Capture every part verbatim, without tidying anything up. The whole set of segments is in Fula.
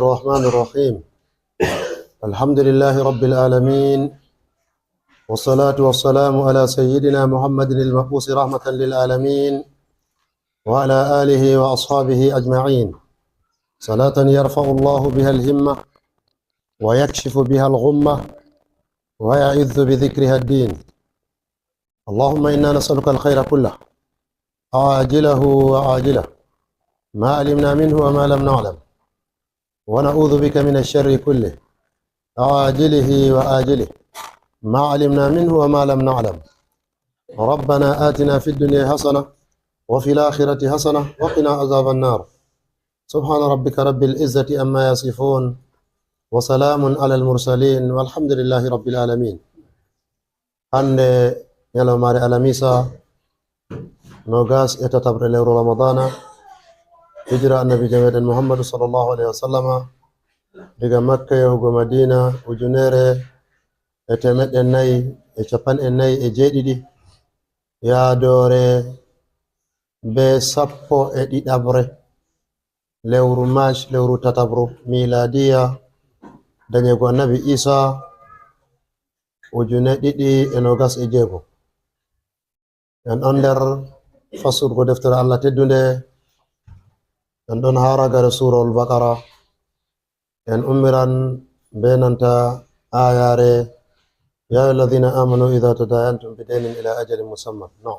الرحمن الرحيم. الحمد لله رب العالمين، والصلاة والسلام على سيدنا محمد المبعوث رحمة للعالمين، وعلى آله وأصحابه أجمعين. صلاة يرفع الله بها الهمة، ويكشف بها الغمة، ويعز بذكرها الدين. اللهم إنا نسألك الخير كله، عاجله وآجله، ما علمنا منه وما لم نعلم، ونعوذ بك من الشر كله، عاجله وآجله، ما علمنا منه وما لم نعلم. ربنا آتنا في الدنيا حسنة، وفي الآخرة حسنة، وقنا عذاب النار. سبحان ربك رب العزة عما يصفون، وسلام على المرسلين، والحمد لله رب العالمين. Hannde ñalawmaare alamisa, noogas e tataɓre lewru Ramadana, hijira Annabiijo meɗen Muhammadu sallallahu alayhi wa sallama, diga Makka yahugo Madina, ujunere e teemeɗɗe nayi e capanɗe nayi e jeeɗiɗi, yaadoore bee sappo e ɗiɗaɓre lewru Mac, lewru tataɓru miilaadiya, danyego Annabi Iisa, ujune ɗiɗi e noogas e jeego. En ɗon nder fassurgo deftere Allah teddunde, en ɗon haa ragare Suurawol Baqara. En ummiran bee nanta aayaare, "يا أيها الذين آمنوا إذا تداينتم بدين إلى أجل مسمى." No.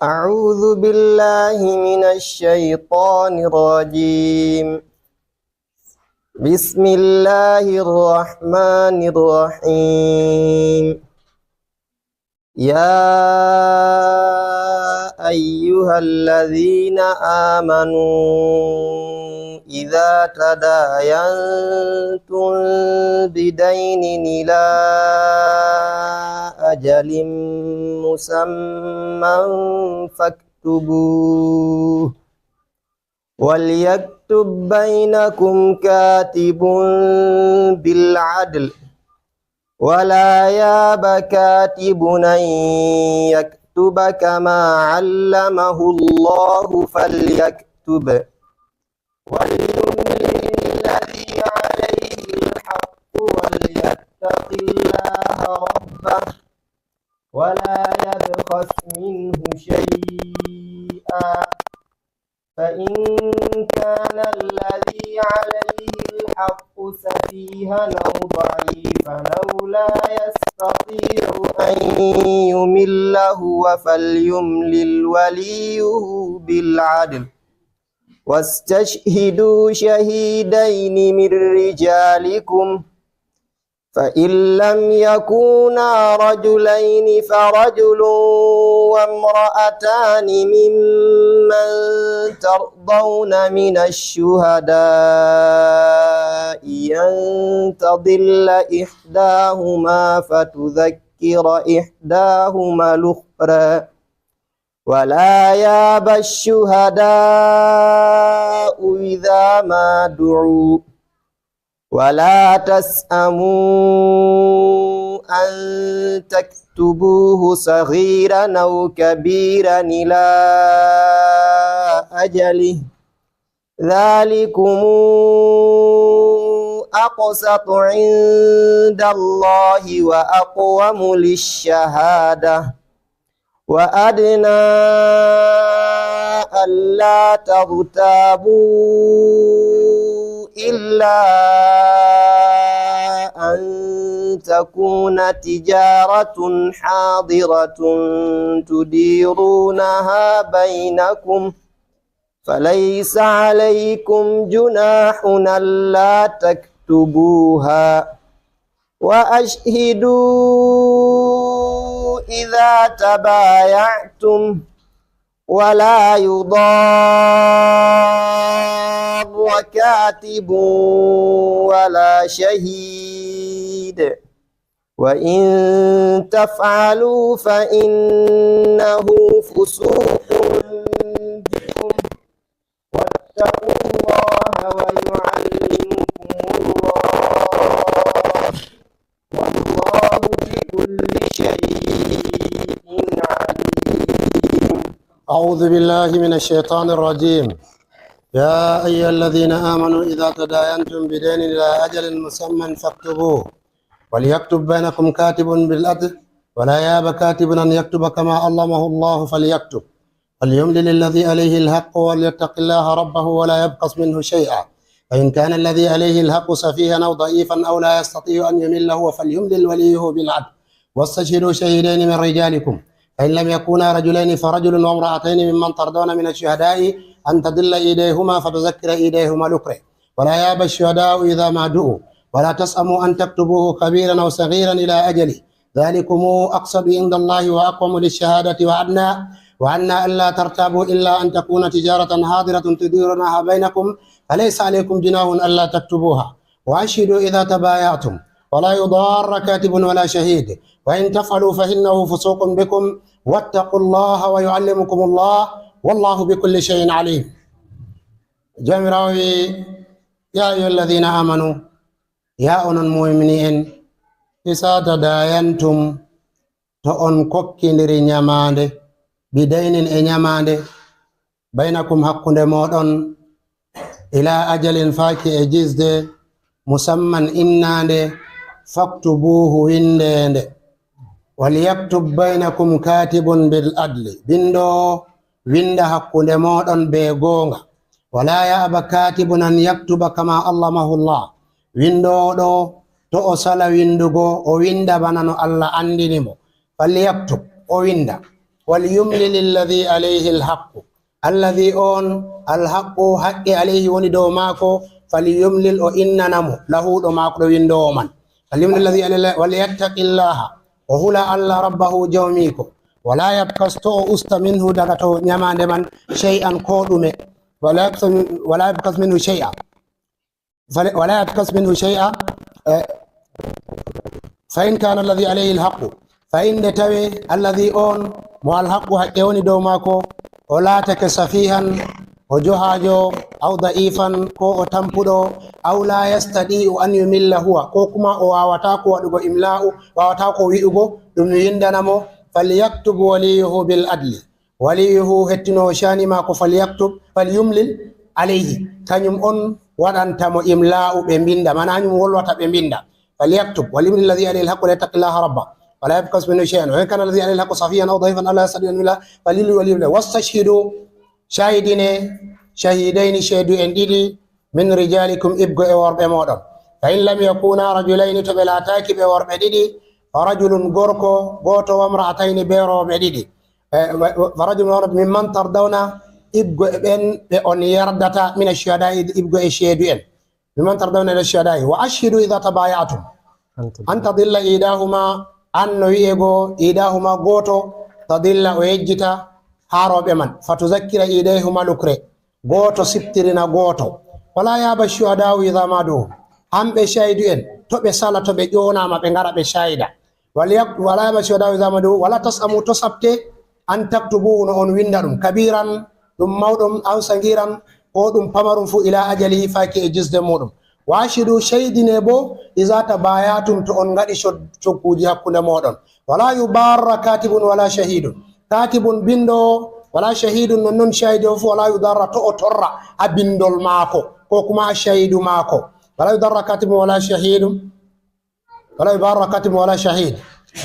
أعوذ بالله من الشيطان الرجيم. بسم الله الرحمن الرحيم. يا أيها الذين آمنوا إذا تداينتم بدين إلى أجل مسمى فاكتبوه، وليكتب بينكم كاتب بالعدل، ولا يأب كاتب أن يكتب كما علمه الله فليكتب، وليملل الذي عليه الحق وليتق الله ربه ولا يبخس منه شيئا، فإن كان الذي عليه الحق سفيها أو ضعيفا أو لا يستطيع أن يمل هو فليملل وليه بالعدل، واستشهدوا شهيدين من رجالكم، فإن لم يكونا رجلين فرجل وامرأتان ممن ترضون من الشهداء أن تضل إحداهما فتذكر إحداهما الأخرى، ولا يأب الشهداء إذا ما دعوا، ولا تسأموا أن تكتبوه صغيرا أو كبيرا إلى أجله، ذلكم أقسط عند الله وأقوم للشهادة، وأدنى ألا ترتابوا إلا أن تكون تجارة حاضرة تديرونها بينكم، فليس عليكم جناح ألا تكتبوها، وأشهدوا إذا تبايعتم، ولا يضار كاتب ولا شهيد، وإن تفعلوا فإنه فسوق بكم، واتقوا الله ويعلمكم الله، والله بكل شيء عليم. أعوذ بالله من الشيطان الرجيم. يا أيها الذين آمنوا إذا تداينتم بدين إلى أجل مسمى فاكتبوه، وليكتب بينكم كاتب بالعدل، ولا يأب كاتب أن يكتب كما علمه الله فليكتب، وليملل الذي عليه الحق وليتق الله ربه ولا يبخس منه شيئا، فإن كان الذي عليه الحق سفيها أو ضعيفا أو لا يستطيع أن يمل هو فليملل وليه بالعدل، واستشهدوا شهيدين من رجالكم، فإن لم يكونا رجلين فرجل وامرأتين ممن ترضون من الشهداء أن تضل إحداهما فتذكر إحداهما الأخرى، ولا يأب الشهداء إذا ما دعوا، ولا تسأموا أن تكتبوه كبيرا أو صغيرا إلى أجله، ذلكم أقسط عند الله وأقوم للشهادة وأدنى، وأدنى ألا ترتابوا إلا أن تكون تجارة حاضرة تديرونها بينكم، فليس عليكم جناح ألا تكتبوها، وأشهدوا إذا تبايعتم، ولا يضار كاتب ولا شهيد، وإن تفعلوا فإنه فسوق بكم، واتقوا الله ويعلمكم الله، والله بكل شيء عليم. Jawmiraawo wi, يا أيها الذين آمنوا, yaa onon muumini en, إذا تداينتم, to on kokkindiri nyamaande, بدين, e nyamaande, بينكم, hakkunde mooɗon, إلى أجل, faaki e jisde, مسمى, innaande, فاكتبوه, winndee nde. وليكتب بينكم كاتب بالعدل, binndoowo winnda hakkunde mooɗon bee goonga. ولا يأب كاتب أن يكتب كما علمه الله, winndoowo ɗo, to o sala winndugo, o winnda bana no Allah anndini mo. فليكتب, o winnda. وليملل الذي عليه الحق, الذي, on, الحق, haqqe, عليه, woni dow maako, فليملل, o innana mo, له, ɗo maako, ɗo winndoowo man. فليملل الذي عليه الحق، وليتق الله, o hula Allah, ربه, jawmiiko. ولا يبخس, to o usta, منه, daga to nyamaande man, شيئا, koo ɗume. ولا يبخس من-, ولا يبخس منه شيئا. Fale-, ولا يبخس منه شيئا, eh, فإن كان الذي عليه الحق, fa inde tawe الذي, on, mo الحق, haqqe woni dow maako, o laatake سفيها, o johaajo, أو ضعيفا, koo o tampuɗo, أو لا يستطيع أن يمل هو, koo kuma o waawataako waɗugo إملاء, waawataako wi'ugo ɗum winndana mo, فليكتب وليه بالعدل. Waliyuhu, hettinoowo caani maako, فليكتب، فليملل عليه. Kañum on waɗanta mo إملاء, ɓe mbinnda, maanaa kañum wolwata ɓe mbinnda. فليكتب، وليملل الذي عليه الحق وليتق الله ربه، ولا يبخس منه شيئا، وإن كان الذي عليه الحق سفيها أو ضعيفا أو لا يستطيع أن يمل، فليملل وليه بالعدل. واستشهدوا, caydinee, شهيدين, seedu'en ɗiɗi, من رجالكم, iɓgo e worɓe mooɗon. فإن لم يكونا رجلين, to ɓe laataaki ɓe worɓe ɗiɗi, فرجل, gorko gooto, وامرأتين, bee rewɓe ɗiɗi. Eh, wa-, wa-, فرجل وامرأة ممن ترضون, iɓgo e ɓen ɓe on yerdata, من الشهداء, iɓgo e seedu'en. ممن ترضون من الشهداء. وأشهدوا إذا تبايعتم. أن تضل إحداهما, an no wi'e go, إحداهما, gooto, تضل, o yejjita, haa rewɓe man. فتذكر إحداهما الأخرى. Gooto siftirina gooto. ولا يأب الشهداء إذا ما دعوا. Hamɓe caydu'en, to ɓe sala, to ɓe ƴoonaama, ɓe ngara ɓe cayda. ولا يأب الشهداء إذا ما دعوا، ولا تسأموا, to saɓtee, أن تكتبوه, no on winnda ɗum, كبيرا, ɗum mawɗum, أو صغيرا, koo ɗum pamarum fuu, إلى أجله, faaki e jisde muuɗum. وأشهدوا, caydinee boo, إذا تبايعتم, to on ngaɗi cod-, cogguuji hakkunde mooɗon. ولا يضار كاتب ولا شهيد. Kaatibun, binndoowo, ولا شهيد, non non caydo fuu, ولا يضار, to o torra haa binndol maako, koo kuma haa caydu maako. ولا يضار كاتب ولا شهيد. ولا يضار كاتب ولا شهيد.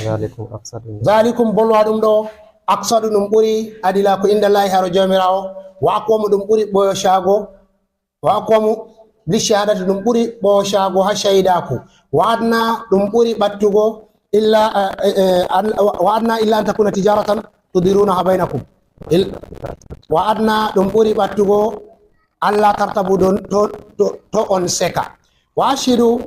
ذلكم أقسط عند الله. Zaalikum, bolwa ɗum ɗo, أقسط, ɗum ɓuri, adila, ko عند الله, haro Jawmiraawo, وأقوم, ɗum ɓuri ɓocaago, وأقوم للشهادة, ɗum ɓuri ɓocaago haa caydaaku, وأدنى, ɗum ɓuri ɓattugo, إلا, eh, eh, eh, an-, وأدنى إلا أن تكون تجارة تديرونها بينكم. Il-, وأدنى, ɗum ɓuri ɓattugo, ألا ترتابوا, don-, to, to, to on seka. وأشهدوا،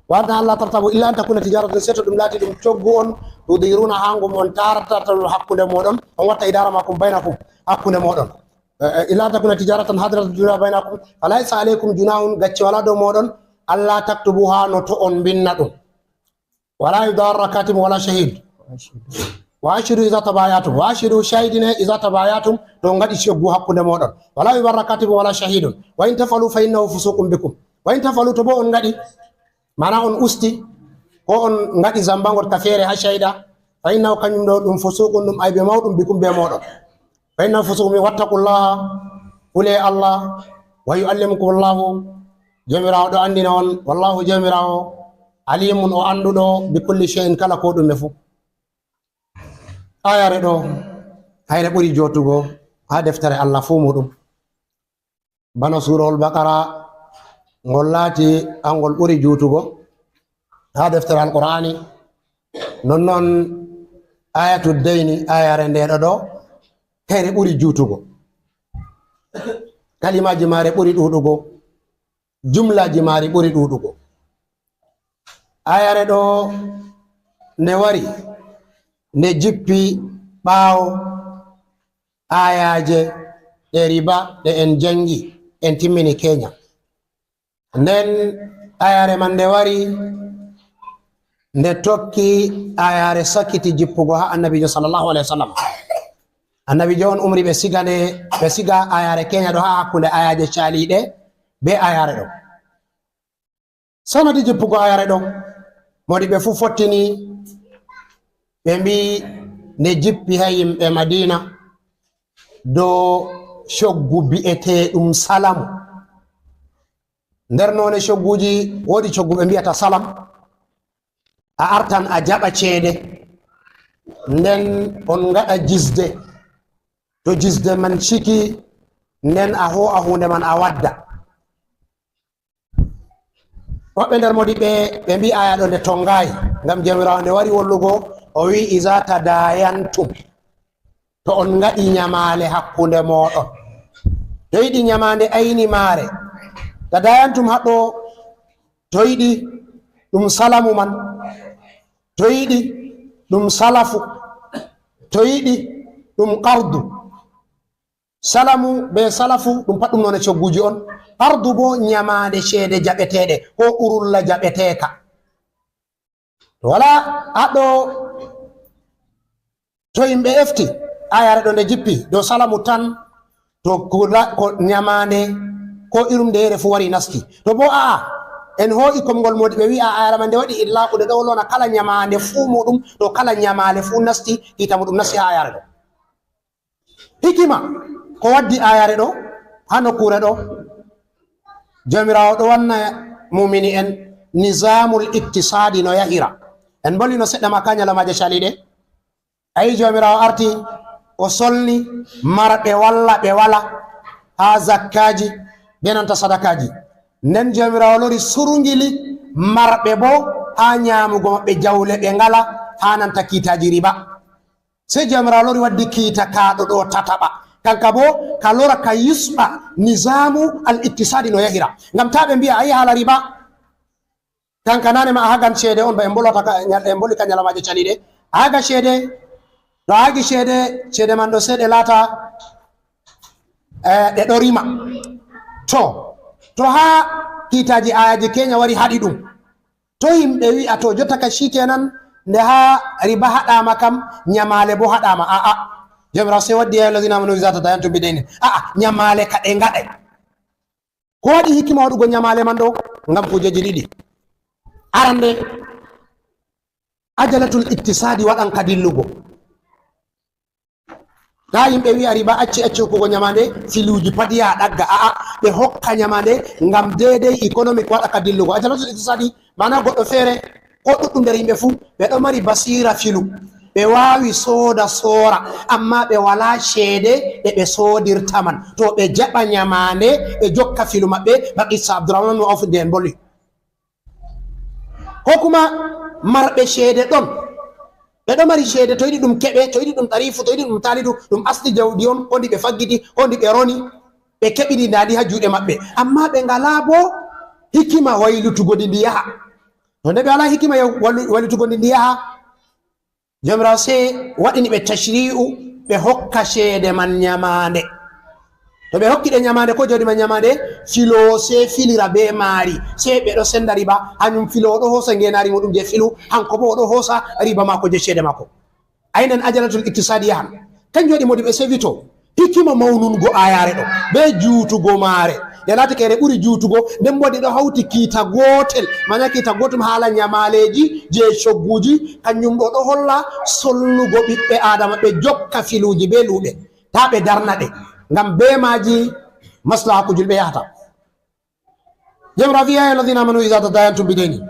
وأدنى ألا ترتابوا إلا أن تكون تجارة, sey to ɗum laati ɗum coggu on, تديرونها, ngu on taarata hakkunde mooɗon, on watta إدارة ماكم بينكم, hakkunde mooɗon. Eh, eh, إلا أن تكون تجارة حاضرة تديرونها بينكم، فليس عليكم جناح, gacce walaa dow mooɗon, ألا تكتبوها, no to on mbinnda ɗum. ولا يضار كاتب ولا شهيد. وأشهدوا إذا تبايعتم. وأشهدوا, caydinee, إذا تبايعتم, to on ngaɗi coggu hakkunde mooɗon. ولا يضار كاتب ولا شهيد. وإن تفعلوا فإنه فسوق بكم. وإن تفعلوا, to boo on ngaɗi, maanaa on usti, koo on ngaɗi zammba ngot ka feere haa cayda, فإنه, kañum ɗo, ɗum فسوق, ɗum aybe mawɗum, بكم, bee mooɗon. فإنه فسوق بكم. واتقوا الله, hulee Allah, Wa yu'allimukumullahu, Joomiraawo ɗo anndina on, wallahu Joomiraawo alimun o annduɗo bi kulli shay'in kala ko ɗume fuu. Ayare ɗo, hayre ɓuri jootugo haa deftere Allah fuu muuɗum. Bano suurawol Baqara ngol laati angol ɓuri juutugo haa deftere Alqur'aani, nonnon ayatu dayni, ayare nde ɗo ɗo, kayre ɓuri juutugo. Kalimaaji maare ɓuri ɗuuɗugo, jumlaaji maari ɓuri ɗuuɗugo. Ayare ɗo nde wari, nde jippi ɓaawo ayaaje ɗe riba ɗe en janngi, en timmini Kenya. Nden ayare man nde wari, nde tokki ayare sakiti jippugo haa Annabiijo sallallahu alayhi wa sallam. Annabiijo on umri ɓe siga nde, ɓe siga ayare Kenya ɗo haa hakkunde ayaaje caaliiɗe be ayare ɗo. Sanadi jippugo ayare ɗo, moodi ɓe fuu fottini, ɓe mbi'i nde jippi haa yimɓe Madiina dow coggu bi'eteeɗum salamu. Nder noone cogguuji, woodi coggu ɓe mbi'ata salam. A artan a jaɓa ceede, nden on ngaɗa jisde. To jisde man ciki, nden a hoo'a huunde man a wadda. Woɓɓe nder moodi ɓe, ɓe mbi'i aya ɗo nde tonngaay, ngam Jawmiraawo nde wari wollugo, o wi'i, "Iza tadayantum." To on ngaɗi nyamaale hakkunde mooɗon. To yiɗi nyamaande ayni maare. Tadayantum haɗo, to yiɗi ɗum salamu man. To yiɗi ɗum salafu. To yiɗi ɗum qardu. Salamu be salafu ɗum pat ɗum noone cogguuji on. Qardu bo nyamaande ceede jaɓeteeɗe ko urulla jaɓeteeka. To wala haɗo, to yimɓe efti ayare ɗo nde jippi dow salamu tan, to ko la-, ko nyamaande ko irum nde yere fu wari nasti. To bo a'a, en hoo'i konngol moodi ɓe wi'a ayare man nde waɗi itlaqu nde ɗo lona kala nyamaande fu muuɗum, to kala nyamaale fu nasti, kiita muuɗum nasti haa ayare ɗo. Hikima ko waddi ayare ɗo haa nokkuure ɗo, Jawmiraawo ɗo wanna muumini en nizaamul iktisaadi no yahira. En mbolino seɗɗa ma ka nyalamaaje caliiɗe. Ayi, Jawmiraawo arti o solni marɓe walla ɓe wala haa zakkaaji be nanta sadakaaji. Nden Jawmiraawo lori surngili marɓe bo haa nyaamugo maɓɓe jawle ɓe ngala haa nanta kiitaaji riba. Sey Jawmiraawo lori waddi kiita ka ɗo ɗo tataɓa. Kanka bo ka lora ka yusɓa nizaamu al iktisaadi no yahira. Ngam taa ɓe mbi'a, "Ayi haala riba." Kanka nane ma a hagan ceede on ba en mbolata ka, en mboli ka nyalamaaje caliiɗe. A haga ceede, to a hagi ceede, ceede man ɗo sey ɗe laata, eh, ɗe ɗo rima. To, to haa kiitaaji ayaaji Kenya wari haɗi ɗum. To yimɓe wi'a, "To jotta ka shikenan, nde haa riba haɗaama kam, nyamaale bo haɗaama." A'a. Jawmiraawo sey waddi, "Ya ayyuhallazina amanu iza tadayantum bidaynin." A'a, nyamaale ka ɗe ngaɗay. Ko waɗi hikima waɗugo nyamaale man ɗo? Ngam kujeeji ɗiɗi. Arande, ajalatul iktisaadi waɗan ka dillugo. Taa yimɓe wi'a riba, acci, acci hokkugo nyamaande, filuuji pat yaha ɗagga. A'a, ɓe hokka nyamaande ngam deydey economic waɗa ka dillugo. Ajalatul iktisaadi, maana goɗɗo feere, ko ɗuɗɗum nder yimɓe fuu, ɓe ɗo mari basiira filu. Ɓe waawi sooda, soora, ammaa ɓe walaa ceede ɗe ɓe soodirta man. To ɓe jaɓa nyamaande, ɓe jokka filu maɓɓe, ba qissa Abdurrahman mo Awf nde en mboli. Ko kuma marɓe ceede ɗon. Ɓe ɗo mari ceede, to yiɗi ɗum keɓe, to yiɗi ɗum tarifu, to yiɗi ɗum talidu, ɗum asli jawdi on, ko ndi ɓe faggiti, ko ndi ɓe roni, ɓe keɓini ndaa ndi haa juuɗe maɓɓe. Ammaa ɓe ngalaa bo hikima waylutugo ndi ndi yaha. To nde ɓe walaa hikima ya-, walu-, waylutugo ndi ndi yaha, Jawmiraawo sey waɗini ɓe tashri'u, ɓe hokka ceede man nyamaande. To ɓe hokki ɗe nyamaande, ko jawdi man nyamaande, filoowo sey filira bee maari, sey ɓe ɗo senda riba, hanyum filoowo ɗo hoosa ngeenaari muuɗum jey filu, hanko boo o ɗo hoosa riba maako jey ceede maako. Ay, nden ajalatul iktisaadi yahan. Kanjum waɗi moodi ɓe sey wito hikima mawnungo aayaare ɗo, bee juutugo maare. Nde laati kayre ɓuri juutugo, nden boo nde ɗo hawti kiita gootel, maana kiita gootum haala nyamaaleeji jey cogguuji, kanjum ɗo ɗo holla sollugo ɓiɓɓe Aadama ɓe jokka filuuji bee luuɓe, taa ɓe darna ɗe, ngam bee maaji maslaha ko juulɓe yahata. Jomirawo wi, "Ya ayyuhal ladhina amanu idha tadayantum bidaynin."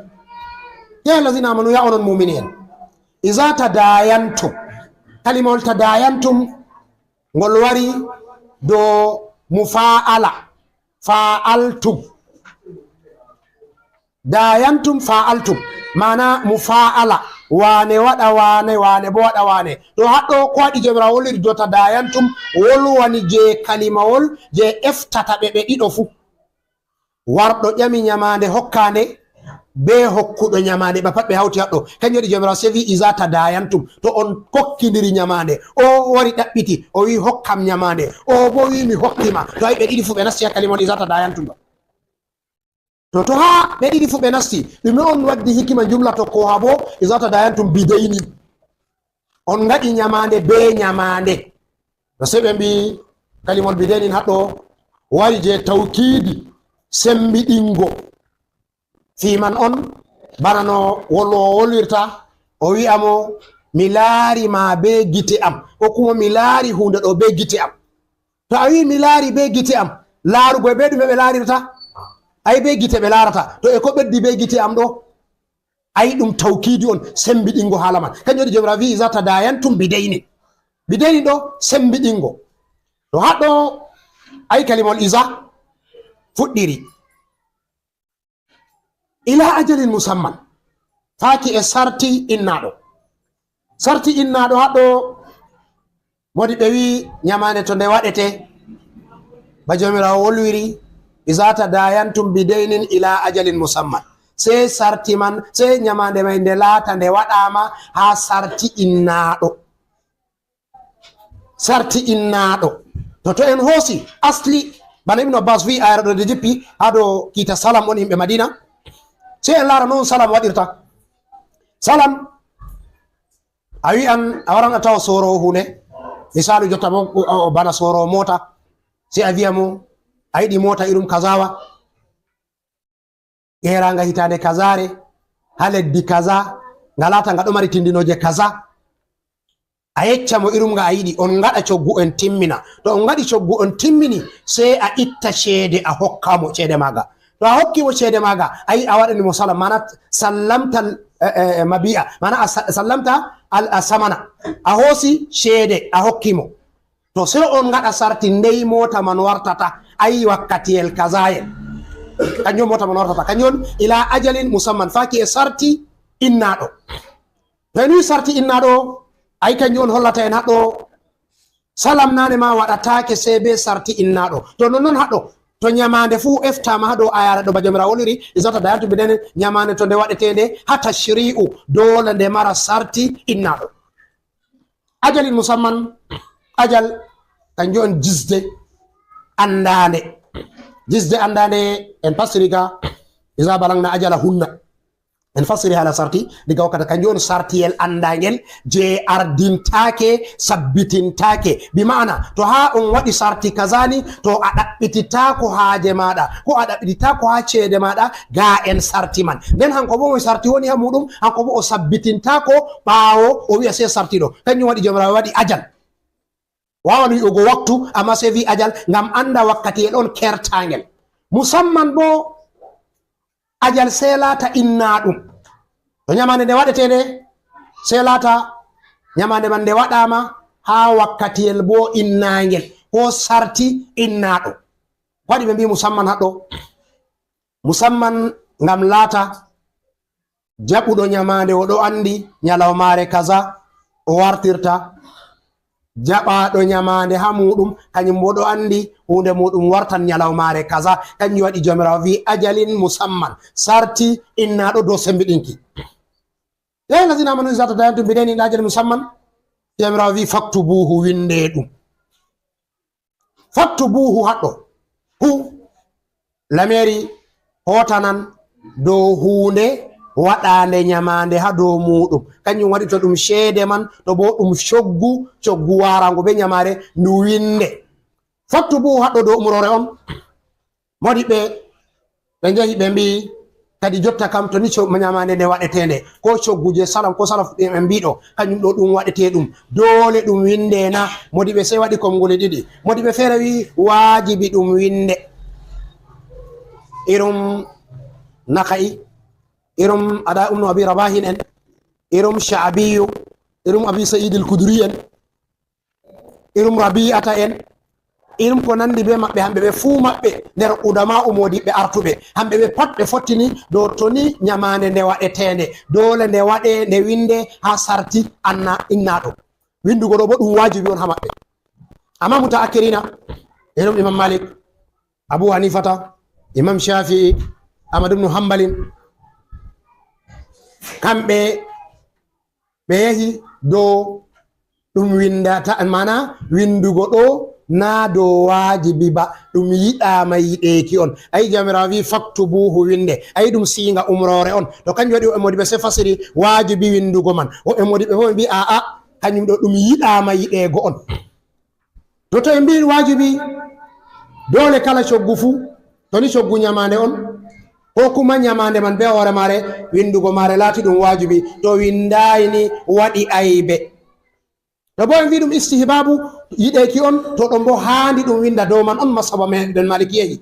Ya ayyuhal ladhina amanu, ya onon mumini en. "Idha tadayantum." Kalimawol tadayantum ngol wari do mufa'ala. Fa'altum. Dayantum fa'altum. Mana mufa'ala. Wane waɗa wane, wane bo waɗa wane. To haɗɗo ko waɗi Jomirawo wolwiri do tadayantum, wolwani je kalimawol je eftata ɓe ɓe ɗiɗo fu. Warɗo ƴami nyamande hokkande, be hokkuɗo nyamande, ɓe pat ɓe hawti haɗɗo. Kanjum waɗi Jomirawo se wi, "Iza tadayantum." To on kokkindiri nyamande, o wari ɗaɓɓiti, o wi, "Hokkam nyamande." O bo wi, "Mi hokki ma." To ayi ɓe ɗiɗi fu ɓe nasti ha kalimawol iza tadayantum ɗo. To, to ha ɓe ɗiɗi fu ɓe nasti, ɗume on waddi hikima jumla to ko ha bo, "Iza tadayantum bidaynin." On ngaɗi nyamande be nyamande. No se ɓe mbi kalimol bidaynin haɗɗo wari je tawkidi, sembiɗingo. Fi man on, bana no wolwowo wolwirta, o wi'a mo, "Mi laari ma be gite am," ko kuma, "Mi laari hunde ɗo be gite am." To a wi, "Mi laari be gite am," laarugo e be ɗume ɓe laarirta? Ai be gite ɓe laarata. To e ko ɓeddi be gite am ɗo? Ai ɗum tawkidi on, sembiɗingo hala man. Kanjum waɗi Jomirawo wi, "Iza tadayantum bidaynin." Bidaynin ɗo, sembiɗingo. To haɗɗo ai kalimol iza fuɗɗiri. Ila ajalin musamman. Faaki e sarti innaɗo. Sarti innaɗo haɗɗo, modi ɓe wi nyamande to nde waɗete, ba Jomirawo wolwiri, "Iza tadayantum bidaynin ila ajalin musamman." Sey sarti man, sey nyamande mai nde laata nde waɗama ha sarti innaɗo. Sarti innaɗo. To, to en hoosi asli, bana Ibnu Abbas wi, ayara ɗo nde jippi ha dow kiita salam on yimɓe Madina. Sey en laara non salam waɗirta. Salam, a wi'an, a waran a tawa sorowo hunde. Misalu jotta bo, o, o, bana sorowo mota. Sey a wi'a mo, a yiɗi mota irum kazawa. Ƴeeraanga hitaande kazaare, haa leddi kaza, nga laata nga ɗo mari tindinooje kaza. A yecca mo irum nga a yiɗi, on ngaɗa coggu on timmina. To on ngaɗi coggu on timmini, sey a itta ceede a hokka mo ceede maaga. To a hokki mo ceede maaga, ayi a waɗani mo salam, maana sallamta, eh, eh, mabi'a, maana a sa-, sallamta al, a samana. A hoosi ceede a hokki mo. To sey on ngaɗa sarti ndey moota man wartata, ayi wakkatiyel kazayel. Kanjum moota man wartata. Kanjum on ila ajalin musamman, faaki e sarti innaaɗo. To en wi sarti innaaɗo, ayi kanjum on hollata en haɗo salam naane ma waɗataake sey be sarti innaaɗo. To nonnon haɗo, to nyamaande fuu eftaama haɗo ayara ɗo ba Jomirawo woliri, iza tadayantum bidaynin, nyamaande to nde waɗeteende haa tashri'u, doole nde mara sarti innaaɗo. Ajalin musamman, ajal, kanjum on jisde anndaande. Jisde anndaande, en fasiri ga, iza balagna ajalahunna. En fasiri haala sarti, diga wakkati, kanjum on sartiyel anndaangel, je ardintaake, sabbitintaake. Bi ma'ana, to haa on waɗi sarti kazani, to a ɗaɓɓititaako haaje maaɗa, ko a ɗaɓɓititaako haa ceede maaɗa, ga en sarti man. Nden hanko bo mo sarti woni haa muuɗum, hanko bo o sabbitintaako ɓaawo o wi'a sey sarti ɗo. Kanjum waɗi Jawmiraawo waɗi ajal. Waawan wi'ugo waktu, amma sey wi ajal, ngam annda wakkatiyel on kertaangel. Musamman bo ajal sey laata innaaɗum. To nyamaande nde waɗeteende, sey laata nyamaande man nde waɗaama haa wakkatiyel bo innaangel, ko sarti innaaɗo. Ko waɗi ɓe mbi'i musamman haɗɗo? Musamman ngam laata jaɓuɗo nyamaande o ɗo anndi nyalawmaare kaza o wartirta. Jaɓaaɗo nyamaande haa muuɗum, kanyum bo ɗo anndi huunde muuɗum wartan nyalawmaare kaza. Kanjum waɗi Jawmiraawo wi'i ajalin musamman, sarti innaaɗo dow sembiɗinki. Ya ayyuhallazina amanu iza tadayantum bidaynin ila ajalin musamman. Jawmiraawo wi'i faktubuhu, winde ɗum. Faktubuhu haɗɗo. Hu. Lamiri hootanan dow huunde waɗaande nyamaande haa dow muuɗum. Kanjum waɗi to ɗum ceede man, to bo ɗum coggu, coggu waaraango be nyamaare, ndu winde. Faktubuhu haɗɗo dow umroore on. Modi ɓe, ɓe njehi ɓe mbi'i, kadi jotta kam to ni co-, nyamaande nde waɗeteende, ko coggu je salam, ko salaf ɓe ɓe mbi'i ɗo, kanjum ɗo ɗum waɗetee ɗum. Doole ɗum winde na? Modi ɓe sey waɗi konnguli ɗiɗi. Modi ɓe feere wi'i waajibi ɗum winde. Irum Naka'i, irum Ada ibnu Abi Rabahin en, irum Sha'biyu, irum Abi Sa'id al-Kudri en, irum Rabi'ata en, irum ko nandi be maɓɓe, hamɓe ɓe fuu maɓɓe nder udama umodiɓɓe artuɓe, hamɓe ɓe pat ɓe fottini dow to ni nyamaande nde waɗeteende, doole nde waɗe, nde winde haa sarti anna innaaɗo. Windugo ɗo bo ɗum waajibi on haa maɓɓe. Amma muta'akkirina, irum Imam Malik, Abu Hanifata, Imam Shafi'i, Ahmad ibn Hanbalin, kamɓe ɓe yahi dow ɗum windata, mana windugo ɗo na dow waajibi ba, ɗum yiɗaama yiɗeeki on. Ayi, Jawmiraawo wi, "Faktubuhu, winde." Ayi, ɗum siiŋga umroore on. To kanjum waɗi woɓɓe moodiɓɓe sey fasiri waajibi windugo man. Woɓɓe moodiɓɓe bo ɓe mbi, "Aa'a, kanjum ɗo ɗum yiɗaama yiɗeego on." To, to en mbi waajibi, doole kala coggu fuu, to ni coggu nyamaande on, ko kuma nyamaande man be hoore maare, windugo maare laati ɗum waajibi. To windaay ni waɗi aybe. To bo en mbi ɗum istihbaabu, yiɗeeki on, to ɗon bo haandi ɗum winda dow man on masaba meɗen Malikiyehi.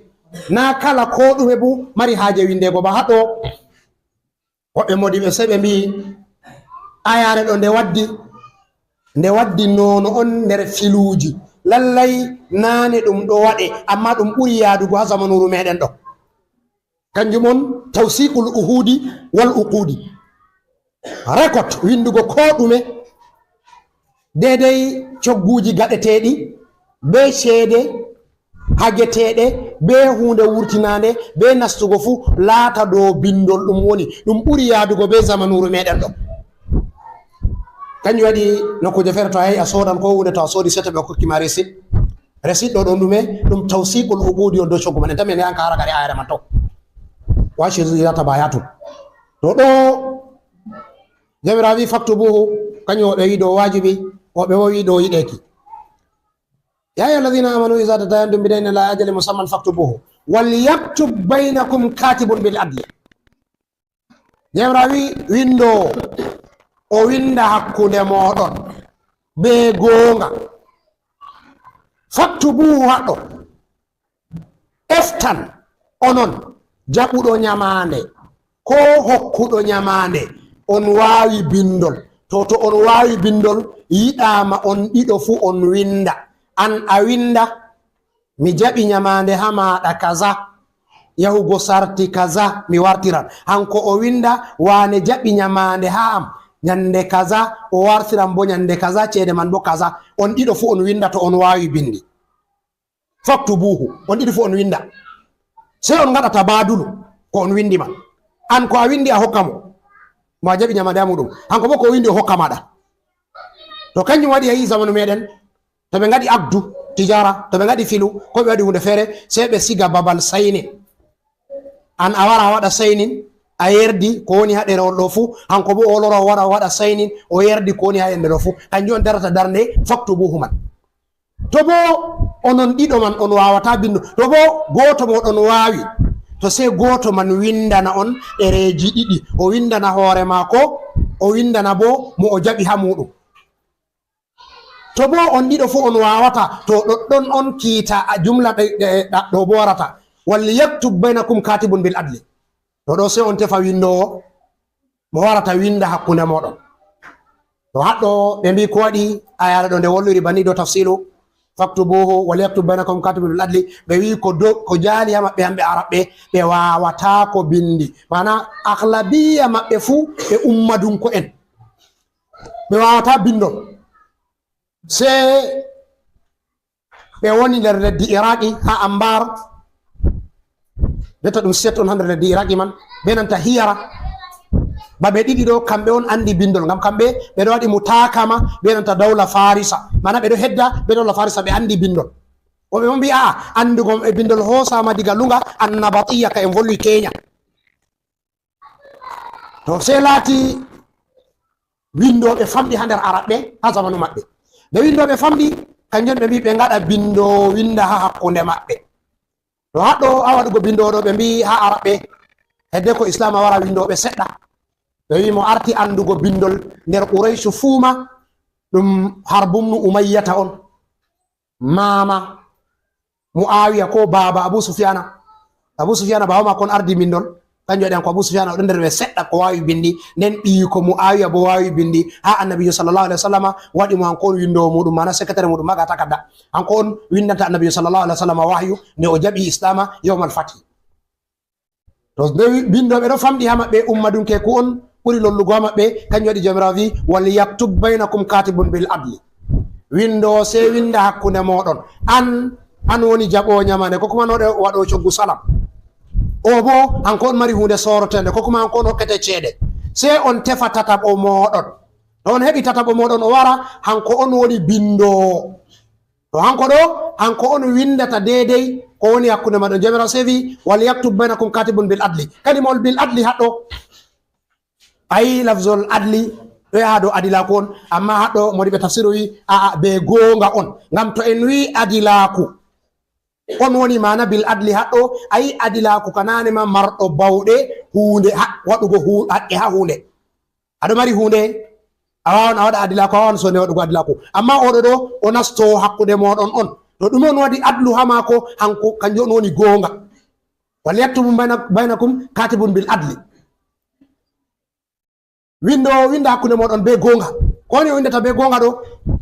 Na kala ko ɗume bu mari haaje windeego ba haɗo. Woɓɓe moodiɓɓe sey ɓe mbi ayaare ɗo nde waddi, nde waddi nono on nder filuuji. Lallay naane ɗum ɗo waɗe, amma ɗum ɓuri yaadugo haa zamanuuru meɗen ɗo. Kanjum on tawsiqul uhudi wal uqudi. Rekot windugo ko ɗume, deedey cogguuji gaɗeteeɗi, be ceede hageteeɗe, be huunde wurtinaande, be nastugo fuu laata dow bindol ɗum woni. Ɗum ɓuri yaadugo be zamanuuru meɗen ɗo. Kanjum waɗi nokkuuje feere to a yahi a soodan ko huunde to a soodi sete ɓe hokki ma resit. Resit ɗo ɗon ɗume? Ɗum tawsiqul uqudi on dow coggu man. En tan en yahan ka haragare ayere man to. Wa ashidu idha tabaya'tum. To ɗo Jawmiraawo wi, "Faktubuhu," kanjum woɓɓe wi dow waajibi, woɓɓe bo wi dow yiɗeeki. "Ya ayyuha alladhina amanu idha tadayantum bidaynin ila ajalin musamman faktubuhu. Wal yaktub baynakum katibun bil adli." Jawmiraawo wi, "Windoowo, o winda hakkunde mooɗon be gooŋga." Faktubuhu haɗo. Eftan onon jaɓuɗo nyamaande ko hokkuɗo nyamaande, on waawi bindol. To, to on waawi bindol, yiɗaama on ɗiɗo fuu on winda. An a winda, "Mi jaɓi nyamaande haa maaɗa kaza, yahugo sarti kaza, mi wartiran." Hanko o winda, "Waane jaɓi nyamaande haa am nyande kaza, o wartiran bo nyande kaza, ceede man bo kaza." On ɗiɗo fuu on winda to on waawi bindi. Faktubuhu, on ɗiɗi fuu on winda. Sey on ngaɗa tabadulu ko on windi man. An ko a windi a hokka mo, mo a jaɓi nyamaande haa muuɗum. Hanko bo ko o windi o hokka maaɗa. To kanjum waɗi a yi'i zamanu meɗen, to ɓe ngaɗi akdu tijara, to ɓe ngaɗi filu, ko ɓe waɗi huunde feere, sey ɓe siga babal saynin. An a wara a waɗa saynin, a yerdi ko woni haa ɗerewol ɗo fuu, hanko bo o lora o wara o waɗa saynin, o yerdi ko woni haa yende ɗo fuu. Kanjum on darata darnde faktubuhu man. To bo onon ɗiɗo man on waawataa bindo, to bo gooto mooɗon waawi, to sey gooto man windana on ɗereeji ɗiɗi, o windana hoore maako, o windana bo mo o jaɓi haa muuɗum. To bo on ɗiɗo fuu on waawataa, to ɗoɗɗon on kiita a jumla ɗe, ɗe, ɗa-, ɗo bo warata. "Wal yaktub baynakum katibun bil adli." To ɗo sey on tefa windoowo mo warata winda hakkunde mooɗon. To haɗɗo ɓe mbi ko waɗi ayaare ɗo nde wolliri banni dow tafsilu, "Faktubuhu wal yaktub baynakum katibun bil adli." Ɓe wi ko do-, ko jaali haa maɓɓe hamɓe Arabɓe, ɓe waawataa ko bindi. Maana, aglabiya maɓɓe fuu ɓe ummadunko'en. Ɓe waawataa bindol. Sey ɓe woni nder leddi Iraqi haa Ambar. Jotta ɗum set on haa nder leddi Iraqi man, be nanta Hiyara. Babe ɗiɗi ɗo, kamɓe on andi bindol, ngam kamɓe ɓe ɗo waɗi mutakama be nanta dawla Farisa. Maana ɓe ɗo hedda be dawla Farisa, ɓe andi bindol. Woɓɓe on mbi, "A'a, andugo e bindol hoosama diga Lunga, Annabatiya ka en volwi Kenya." To sey laati windooɓe famɗi haa nder Arabɓe haa zamanu maɓɓe. Nde windooɓe famɗi, kanjum ɓe mbi ɓe ngaɗa bindoowo winda haa hakkunde maɓɓe. To haɗɗo a waɗugo bindoowo ɗo, ɓe mbi haa Arabɓe, hedde ko Islaam a wara, windooɓe seɗɗa. Ɓe wi mo arti andugo bindol nder Quraysh fuu ma, ɗum Harbumnu Umayyata on. Maama Muawiya ko baaba Abu Sufyana. Abu Sufyana baaba maako on ardi bindol. Kanjum waɗi hanko Abu Sufyan o ɗon nder ɓe seɗɗa ko waawi binndi, nden ɓiyiiko Muawiya bo waawi binndi, haa Annabiijo sallallahu alaihi wasallama waɗi mo hanko on winndoowo muuɗum, maana secrétaire muuɗum, maga takadda. Hanko on winndanta Annabiijo sallallahu alaihi wasallama wahyu nde o jaɓi Islaama yawmal fathi. To nde wi-, binndooɓe ɗo famɗi haa maɓɓe, ummadunkeeku on ɓuri lollugo haa maɓɓe, kanjum waɗi Jawmiraawo wi'i, "Wal yaktub bainakum katibun bil adli." Winndoowo sey winnda hakkunde mooɗon. An, an woni jaɓoowo nyamaande, ko kuma an waɗo, waɗo coggu salam. O bo, hanko on mari huunde sooroteende, ko kuma hanko on hokkete ceede. Sey on tefa tataɓo mooɗon. To on heɓi tataɓo mooɗon, o wara, hanko on woni binndoowo. To hanko ɗo, hanko on winndata deydey ko woni hakkunde maɓɓe. Jawmiraawo sey wi'i, "Wal yaktub bainakum katibun bil adli." Kalimawol bil adli haɗɗo. Ayi, lafzol adli ɗo yaha dow adilaaku on, amma haɗɗo modiɓɓe tafsiru wi'i, a'a, be goonga on. Ngam to en wi'i adilaaku, on woni maana bil adli haɗɗo, ayi, adilaaku kanaane ma marɗo bawɗe huunde, ha-, waɗugo hu-, haqqe haa huunde. Aɗo mari huunde, a waawan a waɗa adilaaku, a waawan soonde waɗugo adilaaku. Amma oɗo ɗo, o nasto hakkunde mooɗon on. To ɗume on waɗi adlu haa maako, hanko, kanjum on woni goonga. "Wal yaktub baina-, bainakum katibun bil adli." Winndoowo winnda hakkunde mooɗon bee goonga. Ko woni o winndata bee goonga ɗo?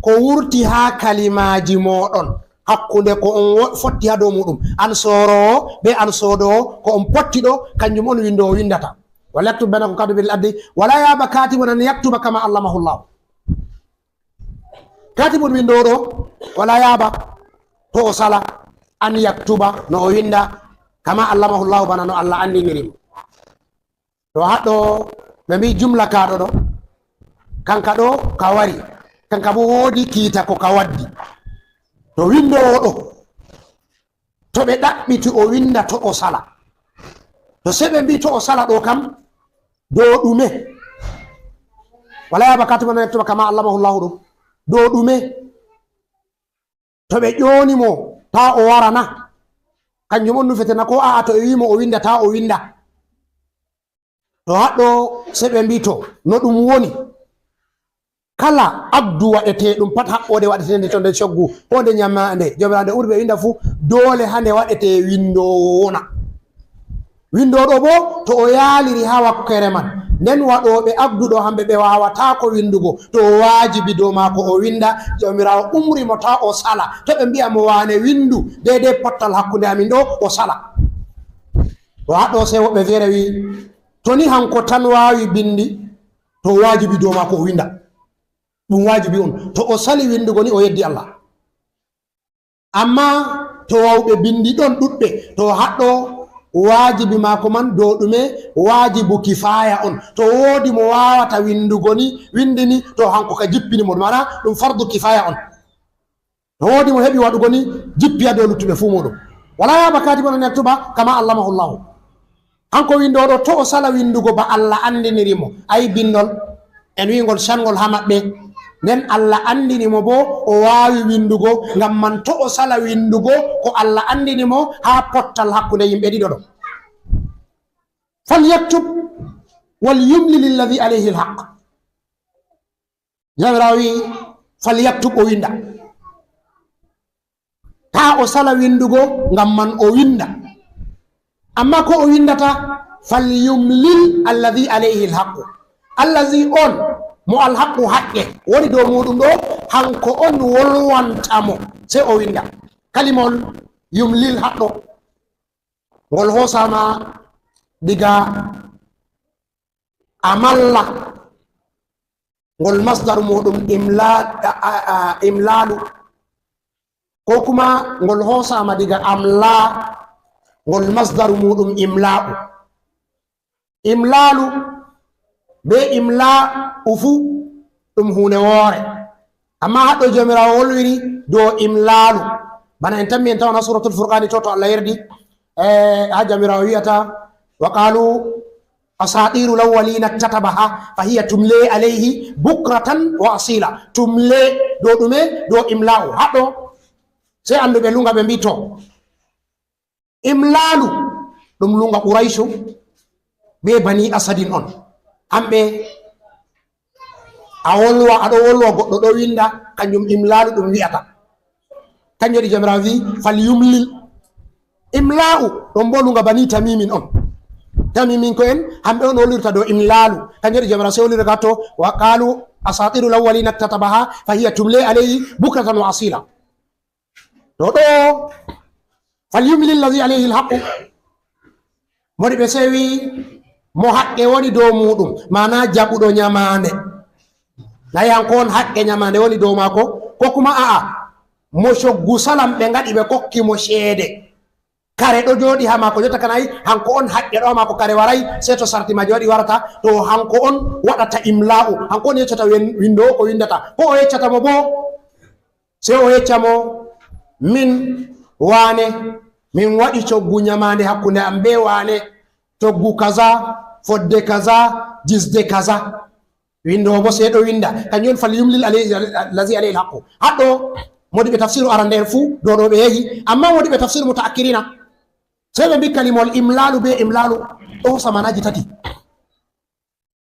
Ko wurti haa kalimaaji mooɗon, hakkunde ko on wo-, fotti haa dow muuɗum. An sooroowo bee an soodoowo, ko on potti ɗo, kanjum on winndoowo winndata. "Wal yaktub bainakum katibun bil adli, wala ya'ba katibun an yaktuba kama allamahu Allah." Katibun winndoowo ɗo, wala ya'ba, to o sala, an yaktuba, no o winnda, kama allamahu Allah, bana no Allah anndiniri mo. To haɗɗo ɓe mbi'i jumla ka ɗo ɗo, kanka ɗo ka wari, kanka bo woodi kiita ko ka waddi. To winndoowo ɗo, to ɓe ɗaɓɓiti o winnda to o sala. To sey ɓe mbi'i to o sala ɗo kam, dow ɗume? Wala ya'ba katibun an yaktuba kama allamahu Allahu ɗo. Dow ɗume? To ɓe ƴooni mo taa o wara na? Kanjum on nufete na, ko a'a to ɓe wi'i mo o winnda taa o winnda? To haɗɗo sey ɓe mbi'i to no ɗum woni. Kala agdu waɗeteeɗum pat, haɓɓoode waɗeteende to nde coggu, ko nde nyamaande, Jawmiraawo nde ɓuri ɓe winnda fuu, doole haa nde waɗetee winndoowo wona. Winndooɗo boo, to o yaaliri haa wakkere man, nden waɗooɓe agdu ɗo, hamɓe ɓe waawataako winndugo. To o waajibi dow maako o winnda, Jawmiraawo umri mo taa o sala. To ɓe mbi'a mo, "Waane, winndu deydey pottal hakkunde amin ɗo," o sala. To haa ɗo sey woɓɓe feere wi'i, to ni hanko tan waawi binndi, to waajibi dow maako o winnda. Ɗum waajibi on. To o sali winndugo ni, o yeddi Allah. Amma to wawɓe binndi ɗon ɗuɗɓe, to haɗɗo waajibi maako man dow ɗume? Waajibu kifaaya on. To woodi mo waawata winndugo ni, winndi ni, to hanko ka jippini mo. Maana ɗum fardu kifaaya on. To woodi mo heɓi waɗugo ni, jippi haa dow luttuɓe fuu muuɗum. Wala ya'ba katibun an yaktuba kama allamahu Allahu. Hanko winndooɗo, to o sala winndugo ba Allah anndiniri mo. Ayi, binndol, en wi'i ngol canngol haa maɓɓe. Nden Allah anndini mo boo o waawi winndugo, ngam man to o sala winndugo ko Allah anndini mo haa pottal hakkunde yimɓe ɗiɗo ɗo. "Falyaktub wal yumlil alladhi alayhi alhaq." Jawmiraawo wi'i, "Falyaktub," o winnda. Taa o sala winndugo, ngam man o winnda. Amma ko o winndata, "Falyumlil alladhi alayhi alhaqqu." Alladhi on, mo alhaqqu haqqe woni dow muuɗum ɗo, hanko on wolwanta mo, sey o winnda. Kalimol yumlil haɗɗo, ngol hoosaama diga amalla, ngol masdaru muuɗum imla-, a, a, a, imlalu, ko kuma ngol hoosaama diga amla, ngol masdaru muuɗum imla'u. Imlalu be imla'u fuu ɗum huunde woore. Amma haɗɗo Jawmiraawo wolwiri dow imlalu. Bana en tammi en tawan haa Suratul Furqani to, to Allah yerdi, eh, haa Jawmiraawo wi'ata, "Wa qalu asatiru lawwalina iktatabaha fa hiya tumle alayhi bukratan wa asila." Tumle dow ɗume? Dow imla'u. Haɗɗo sey annduɓe luŋga ɓe mbi'i to, imlalu ɗum luŋga Quraycu be Bani Asadin on. Hamɓe a wolwa, a ɗo wolwa, goɗɗo ɗo winnda, kanjum imlalu ɗum wi'ata. Kanjum waɗi Jawmiraawo wi'i, "Falyumlil." Imla'u ɗum boo luŋga Bani Tamimin on. Tami min ko en, hamɓe on hollirta dow imlaalu. Kanjum waɗi Jawmiraawo sey hollira ka to, wa qaalu asaatiiru lawwaliina iktatabahaa, fa hiya tumlee alayhi bukratan wa asiila. To ɗo, falyumlil ladhii alayhil haqqu. Modi ɓe sewi mo haqqe woni dow muuɗum, maanaa jaɓuɗo nyamaande. Nayi hanko on haqqe nyamaande woni dow maako, ko kuma a'a, mo coggu salam ɓe ngaɗi ɓe kokki mo ceede. Kare ɗo jooɗi haa maako, jotta ka nayi hanko on haqqe ɗo haa maako, kare waray, sey to sarti maaje waɗi warata, to hanko on waɗata imlaa'u, hanko on yeccata wen-, winndoowo ko winndata, ko o yeccata mo boo. Sey o yecca mo, min waane, min waɗi coggu nyamaande hakkunde am bee waane, coggu kaza, fodde kaza, jisde kaza. Winndoowo boo sey ɗo winnda. Kanjum on falyumlil alayhi, ladhii alayhil haqqu. Haɗɗo, moodiɓɓe tafsiru arande'en fuu, dow ɗo ɓe yehi. Ammaa moodiɓɓe tafsiru muta'akkiriina, sey ɓe mbi kalimol imlaalu bee imlaalu ɗo hoosa maanaaji tati.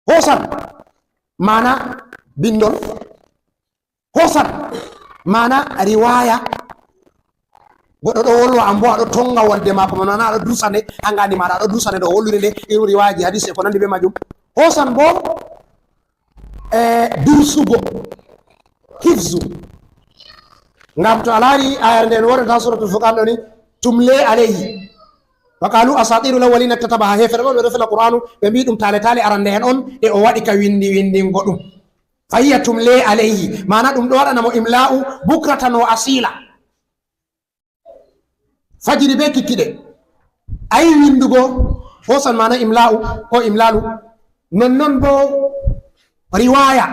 Hoosan maana binndol. Hoosan maana riwaaya. Goɗɗo ɗo wolwa, an boo a ɗo tonga wolde maako, maana a ɗo dursa nde, haa ngaandi maaɗa a ɗo dursa nde, ɗo holliri nde, irin riwaayaaji hadiis e ko nanndi bee maajum. Hoosan boo, e, dursugo, hifzu. Ngam to a laari aayaare nden woodata haa Suuratul Furqaan ɗo ni, tumlee alayhi. Wa qaalu asaatiirul awwaliina iktatabahaa. Heeferɓe on ɓe ɗo fela Qur'aanu, ɓe mbii ɗum taale-taale arande'en on, e o waɗi ka winndi winndingo ɗum. Fa hiya tumlee alayhi. Maana ɗum ɗo waɗana mo imlaa'u bukratan wa asiila. Fajiri bee kikiɗe. A yi'i winndugo, hoosan maana imlaa'u ko imlaalu. Nonnon boo riwaaya.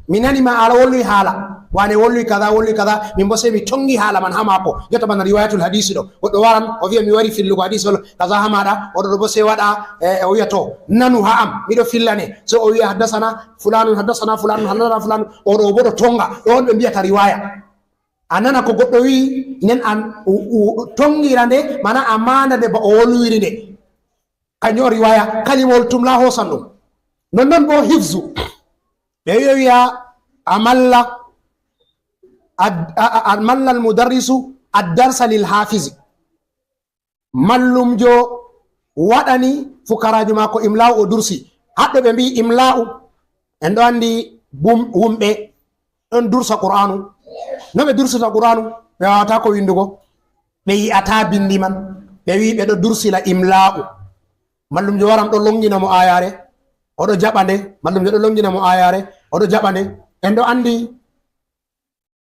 Mi nani ma a wolwi haala. Waane wolwi kaza, wolwi kaza. Min boo sey mi tongi haala man haa maako. Jotta bana riwaayatul hadiisi ɗo. Goɗɗo waran, o vi'a mi wari fillugo hadiisi wala kaza haa maaɗa. O ɗo ɗo boo sey waɗa, eh, o wi'a to, nanu haa am. Miɗo fillane. Sey o wi'a haddasana fulaanun, haddasana fulaanun, haddasana fulaanun. O ɗo boo ɗo tonga. Ɗo on ɓe mbi'ata riwaaya. A nana ko goɗɗo wi'i, nden an u-, u-, tongira nde, maana a maanda nde ba o wolwiri nde. Kanjum on riwaaya, kalimawol tumla hoosan ɗum. Nonnon boo hifzu. Ɓe wi'a, wi'a, a malla, ad-, a, a, a malla al-mudarrisu ad-darsa lil haafizi. Mallumjo waɗani fukaraajo maako imlaa'u, o dursi. Haɗɗo ɓe mbi'i imlaa'u, en ɗo anndi bum-, wumɓe ɗon dursa Qur'aanu. No ɓe dursirta Qur'aanu? Ɓe waawataako winndugo. Ɓe yi'ataa binndi man. Ɓe wi'i ɓe ɗo dursila imlaa'u. Mallumjo waran ɗo longina mo aayaare, o ɗo jaɓa nde. Mallumjo ɗo longina mo aayaare, o ɗo jaɓa nde. En ɗo anndi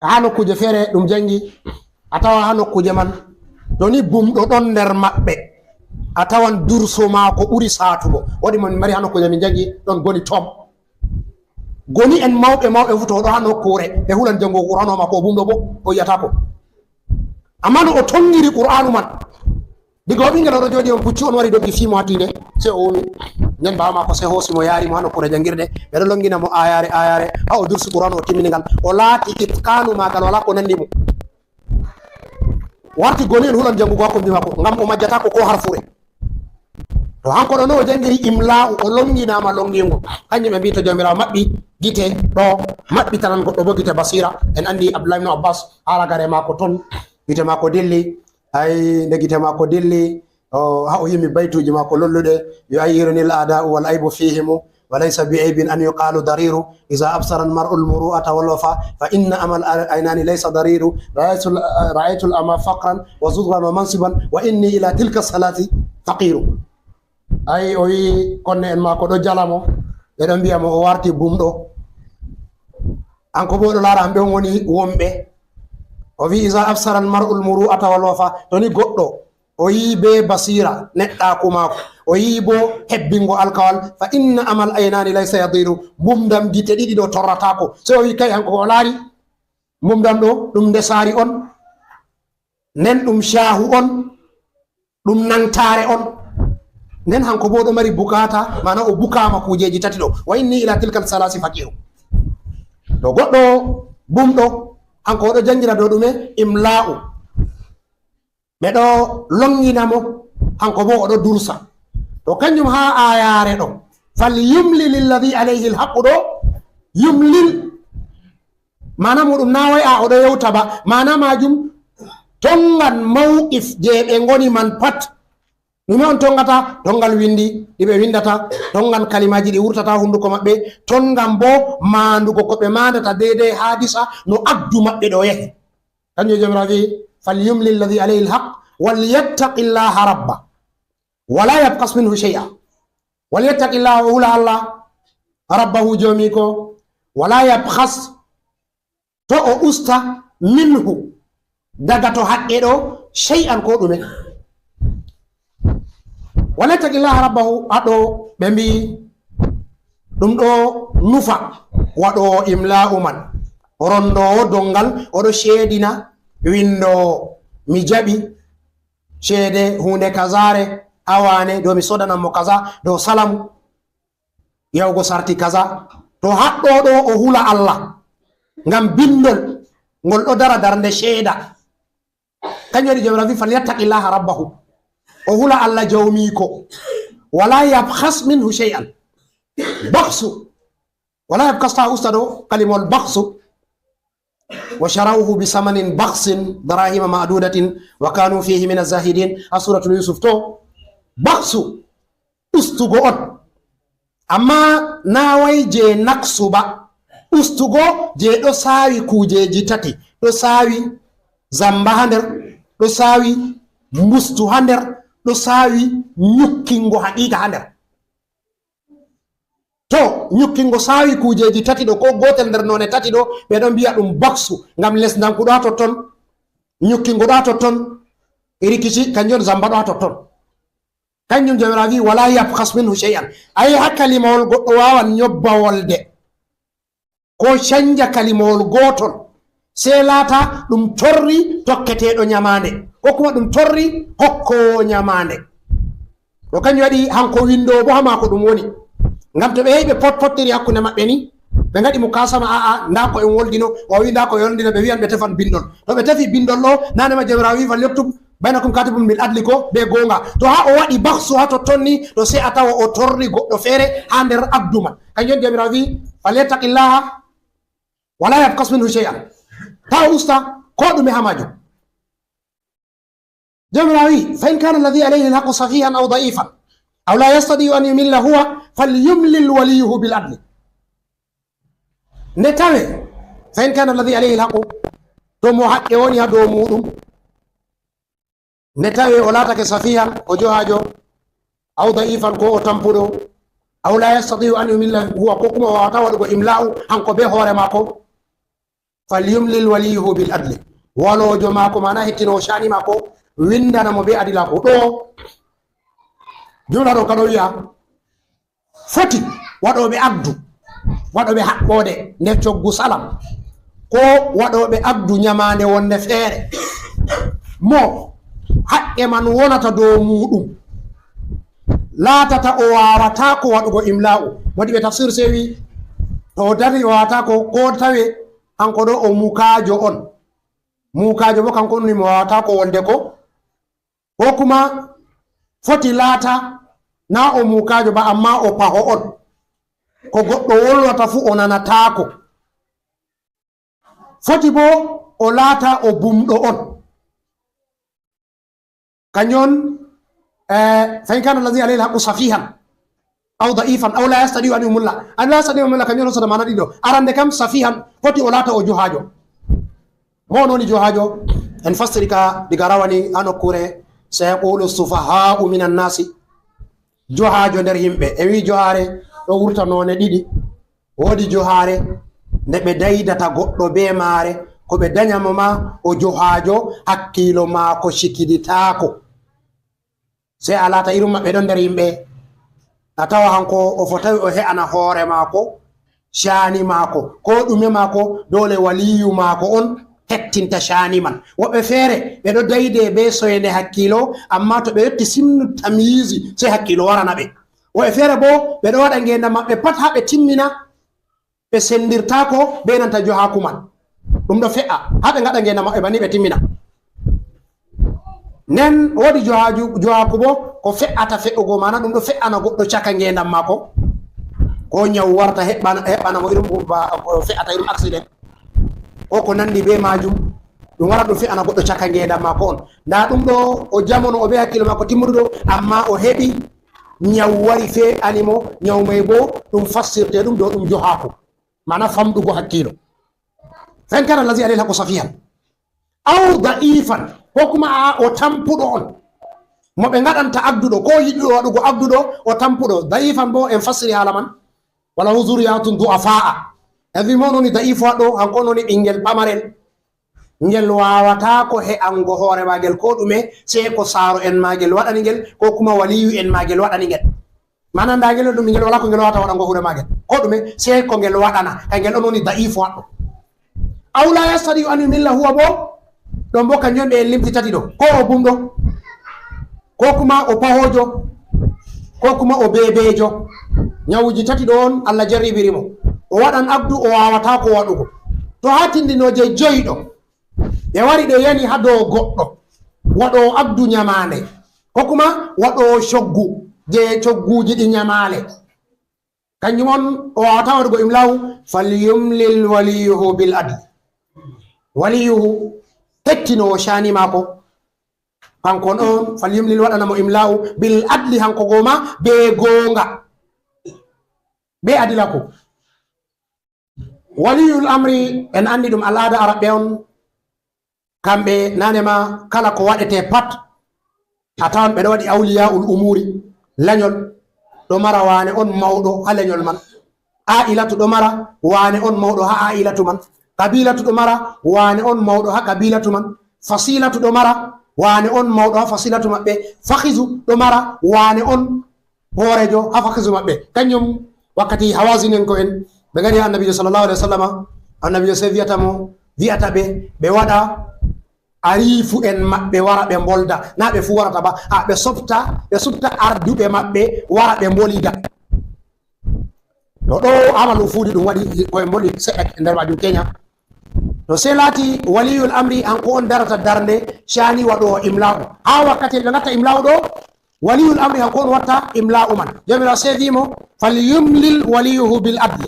haa nokkuuje feere ɗum janngi, a tawa haa nokkuuje man, to ni bumɗo ɗon nder maɓɓe, a tawan durso maako ɓuri saatugo. Woodi mo min mari haa nokkuuje min janngi, ɗon goni tom. Goni en mawɓe mawɓe fuu to o ɗo haa nokkuure, ɓe hulan janngugo Qur'aanu haa maako, o bumɗo boo, o yi'ataako. Ammaa no o tongiri Qur'aanu man, diga o ɓinngel o ɗo jooɗi, on puccu on wari doggi fii mo haa tiinde, sey o wumi. Nden baaba maako sey hoosi mo yaari mo haa nokkuure janngirde. Ɓe ɗo longina mo aayaare, aayaare, haa o dursi Qur'aanu o timmini ngal. O laati itqaanu maagal walaa ko nanndi mo. Warti goni en hulan janngugo haa kombi maako, ngam o majjataako koo harfuure. To hanko ɗo no o janngiri imlaa'u, o longinaama longingo. Kanjum ɓe mbii to Jawmiraawo maɓɓi gite ɗo, maɓɓitanan goɗɗo boo gite basiira. En anndi Abdullahi ibn Abbas haa ragare maako ton, gite maako dilli. Ay, nde gite maako dilli, o, haa o yimi baytuuji maako lolluɗe, yu'ayyirunil a'daa'u wal aybu fihimu, wa laysa bi aybin an yuqalu dariru, iza absara al mar'u al muru'ata wal wafa, fa inna amal aynani laysa dariru, ra'aytul, ra'aytul ama faqran wa zuzran wa mansiban, wa inni ila tilka salati faqiru. Ay, o wi konne'en maako ɗo jala mo, ɓe ɗon mbi'a mo o warti bumɗo. Hanko boo ɗo laara hamɓe on woni wonɓe. O wi, iza absara al mar'u al muru'ata wal wafa, to ni goɗɗo o yi'i bee basiira neɗɗaaku maako, o yi'i boo hebbingo alkawal, fa inna amal aynani laysa yadiru, mbumndam gite ɗiɗi ɗo torrataako. Sey o wi, kay, hanko ko o laari, mbumndam ɗo ɗum ndesaari on, nden ɗum caahu on, ɗum nangtaare on. Nden hanko boo ɗo mari bukaata, maana o bukaama kuujeeji tati ɗo. Wa inni ila tilkal salasi faqiru. To goɗɗo bumɗo, hanko o ɗo janngira dow ɗume? Imla'u. Ɓe ɗo longina mo, hanko boo o ɗo dursa. To kanjum haa aayaare ɗo, fal yumlil lilladhi alayhi alhaqqu ɗo, yumlil. Maana muuɗum naa way a o ɗo yewta ba. Maana maajum, tongan mawqif jey ɓe ngoni man pat. Ɗume on tongata? Tongal windi, ɗi ɓe windata, tongan kalimaaji ɗi wurtata hunduko maɓɓe, tongan bo maandugo ko ɓe maandata deydey haadisa no agdu maɓɓe ɗo yahi. Kanjum Joomiraawo wi'i, "Falyumlil ladhi alayhi alhaq, walyattaqillaha rabba, wala yabkhas minhu shay'a." Walyattaqillaha, o hula Allah, rabbahu, joomiiko, wala yabkhas, to o usta, minhu, daga to haqqe ɗo, shay'an, ko ɗume. Walyattaqillaha rabbahu, haɗo ɓe mbi'i, ɗum ɗo nufa waɗoowo imla'u man, rondoowo dongal, oɗo ceedina windoowo, mi jaɓi ceede huunde kazaare, awaane, dow mi soodanan mo kaza, dow salamu, yahugo sarti kaza. To haɗɗo ɗo o hula Allah ngam bindol ngol ɗo dara darnde ceeda. Kanjum waɗi Joomiraawo wi'i, "Falyattaqillaha rabbahu." O hula Allah jawmiiko. "Wala yabkhas minhu shay'an." Bakhsu. "Wala yabkhas," ta usta ɗo kalimol bakhsu. "Wa sharawhu bi samanin bakhsin darahima ma'dudatin wa kanu fihi min az-zahidin." Ha Suratul Yusuf to. Bakhsu. Ustugo on. Amma na wai je naksu ba. Ustugo je ɗo saawi kujeji tati. Ɗo saawi zamba ha nder, ɗo saawi mbustu ha nder, ɗo saawi nyukkingo haqiqa ha nder. To nyukkingo saawi kujeji tati ɗo, ko gotel nder none tati ɗo, ɓe ɗon mbi'a ɗum bakhsu, ngam lesndanku ɗo ha totton, nyukkingo ɗo ha totton, rikici, kanjum on zamba ɗo ha totton. Kanjum Joomiraawo wi'i, "Wala yabkhas minhu shay'an." Ayi, ha kalimawol goɗɗo wawan nyobba wolde, ko canja kalimawol gotol, sey laata ɗum torri tokketeeɗo nyamaande, ko kuma ɗum torri hokkoowo nyamaande. To kanjum waɗi hanko windowo bo ha maako ɗum woni. Ngam to ɓe yehi ɓe pot-, pottiri hakkunde maɓɓe ni, ɓe ngaɗi mukasama, a'a, nda ko en woldino, o wi nda ko en woldino, ɓe wi'an ɓe tefan bindol. To ɓe tefi bindol ɗo, nanema Joomiraawo wi, "Falyaktub baynakum katibun bil adli," ko be goonga. To ha o waɗi bakhsu ha totton ni, to sey a tawa o torri goɗɗo feere ha nder agdu man. Kanjum on Joomiraawo wi, "Falyattaqillaha wala yabkhas minhu shay'an." Ta o usta ko ɗume ha majum. Joomiraawo wi, "Fa in kana alladhi alayhi alhaqqu safihan aw da'ifan, aw la yastati'u an yumilla huwa, falyumlil waliyuhu bil adli." Nde tawe, "Fa in kana alladhi alayhi alhaqqu," to mo haqqe woni ha dow muɗum, nde tawe o laatake safihan, o johaajo, aw da'ifan, ko o tampuɗo, aw la yastati'u an yumilla huwa, ko kuma o wawata waɗugo imla'u hanko be hoore maako, "Falyumlil waliyuhu bil adli." Waloojo maako, mana hettinowo sha'ani maako, windana mo be adilaaku. Ɗo, jumla ɗo ka ɗo wi'a, foti waɗooɓe agdu, waɗooɓe haɓɓoode nder coggu salam, ko waɗooɓe agdu nyamaande wonde feere, mo haqqe man wonata dow muuɗum, laatata o waawataako waɗugo imla'u. Modiɓɓe tafsir sey wi, to o dari o waawataako, ko tawe hanko ɗo o mukaajo on. Mukaajo bo kanko on ni mo waawataako wolde ko, ko kuma foti laata na o mukaajo ba, amma o paho on. Ko goɗɗo wolwata fu o nanataako. Foti bo o laata o bumɗo on. Kanjum on, eh, "Fa in kana alladhi alayhi alhaqqu safihan aw da'ifan, aw la yastati'u an yumilla." An la yastati'u an yumilla, kanjum on sodata mana ɗiɗo. Arande kam, safihan, foti o laata o johaajo. Mo on woni johaajo? En fastiri ka diga rawani ha nokkure, "Sayaqulu sufaha'u minan nasi." Johaajo nder himɓe. E wi johaare ɗo wurta none ɗiɗi. Woodi johaare nde ɓe daydata goɗɗo be maare, ko ɓe danya mo ma o johaajo, hakkiilo maako cikiditaako. Sey a laata irin maɓɓe ɗon nder yimɓe, a tawa hanko o fotawi o he'ana hoore maako, sha'ani maako, ko ɗume maako, dole waliyu maako on hettinta sha'ani man. Woɓɓe feere, ɓe ɗo dayde be soyende hakkiilo, amma to ɓe yotti sinnu tamyizi, sey hakkiilo warana ɓe. Woɓɓe feere bo, ɓe ɗo waɗa ngeendam maɓɓe pat haa ɓe timmina, ɓe sendirtaako be nanta johaaku man. Ɗum ɗo fe'a, haa ɓe ngaɗa ngeendam maɓɓe banni ɓe timmina. Nden woodi johaaju-, johaaku bo, ko fe'ata fe'ugo, maana ɗum ɗo fe'ana goɗɗo caka ngeendam maako. Ko nyawu warta heɓɓana, heɓɓana mo irin ba, ko fe'ata irin accident. Ko ko nandi be maajum. Ɗum wara ɗum fe'ana goɗɗo caka ngeendam maako on. Ndaa ɗum ɗo, o jamono, o bee hakkiilo maako timmuɗo ɗo, ammaa o heɓi nyaw wari fe'ani mo, nyaw may boo ɗum fassirte ɗum dow ɗum johaaku, maana famɗugo hakkiilo. Fa in kaana allazi alayhi alhaqqu safihan aw da'ifan, ko kuma a o tampuɗo on. Mo ɓe ngaɗanta agduɗo, ko yiɗuɗo waɗugo agduɗo, o tampuɗo. Da'ifan boo en fassiri haala man. Wa lahu zurriyatun du'afa'a. En wi mo on woni da'ifu haɗɗo, hanko on woni ɓinngel pamarel. Ngel waawataa ko he'ango hoore maagel ko ɗume, sey ko saaro en maagel waɗani ngel, ko kuma waliyu en maagel waɗani ngel. Maana ndaa ngel ɗum ngel walaa ko ngel waawata waɗango hoore maagel. Ko ɗume, sey ko ngel waɗana, ka ngel on woni da'ifu haɗɗo. Aw laa yastati'u an yumilla huwa boo, ɗon boo kanjum ɓe en limti tati ɗo. Ko o bumɗo, ko kuma o pahoojo, ko kuma o beebeejo. Nyawuuji tati ɗo on Allah jarribiri mo. O waɗan agdu, o waawataa ko waɗugo. To haa tindinooje joy ɗo, ɓe wari ɓe yani haa dow goɗɗo, waɗoowo agdu nyamaande, ko kuma waɗoowo coggu, jey cogguuji ɗi nyamaale. Kanjum on o waawataa waɗugo imla'u, falyumlil waliyuhu bil adl. Waliyuhu, hettinoowo caani maako, kanko on, falyumlil, waɗana mo imla'u, bil adli, hanko goo ma, bee goonga, bee adilaku. Waliyul amri, en anndi ɗum al'aada Arabɓe on, kamɓe naane ma kala ko waɗetee pat, a tawan ɓe ɗo waɗi awliyaa'ul umuuri, lenyol ɗo mara waane on mawɗo haa lenyol man, aa'ilatu ɗo mara waane on mawɗo haa aa'ilatu man, kabiilatu ɗo mara waane on mawɗo haa kabiilatu man, fasiilatu ɗo mara waane on mawɗo haa fasiilatu maɓɓe, fahizu ɗo mara waane on hooreejo haa fakisu maɓɓe. Kanjum wakkati Hawaazin en ko en, ɓe ngari haa Annabiijo sallallahu alayhi wa sallama, Annabiijo sey wi'ata mo, wi'ata ɓe, ɓe waɗa ariifu en maɓɓe wara ɓe mbolda. Naa ɓe fuu warata ba, a, ɓe sopta, ɓe supta arduɓe maɓɓe wara ɓe mbolida. To ɗo Amal Ufuudi ɗum waɗi ko e mboli seɗɗa e nder maajum Kenya. To sey laati waliyul amri, hanko on darata darnde caani waɗoowo imla'u. Haa wakkati ɓe ngatta imla'u ɗo, waliyul amri hanko on watta imla'u man. Joomiraawo sey wi'i mo, "Falyumlil waliyuhu bil adli."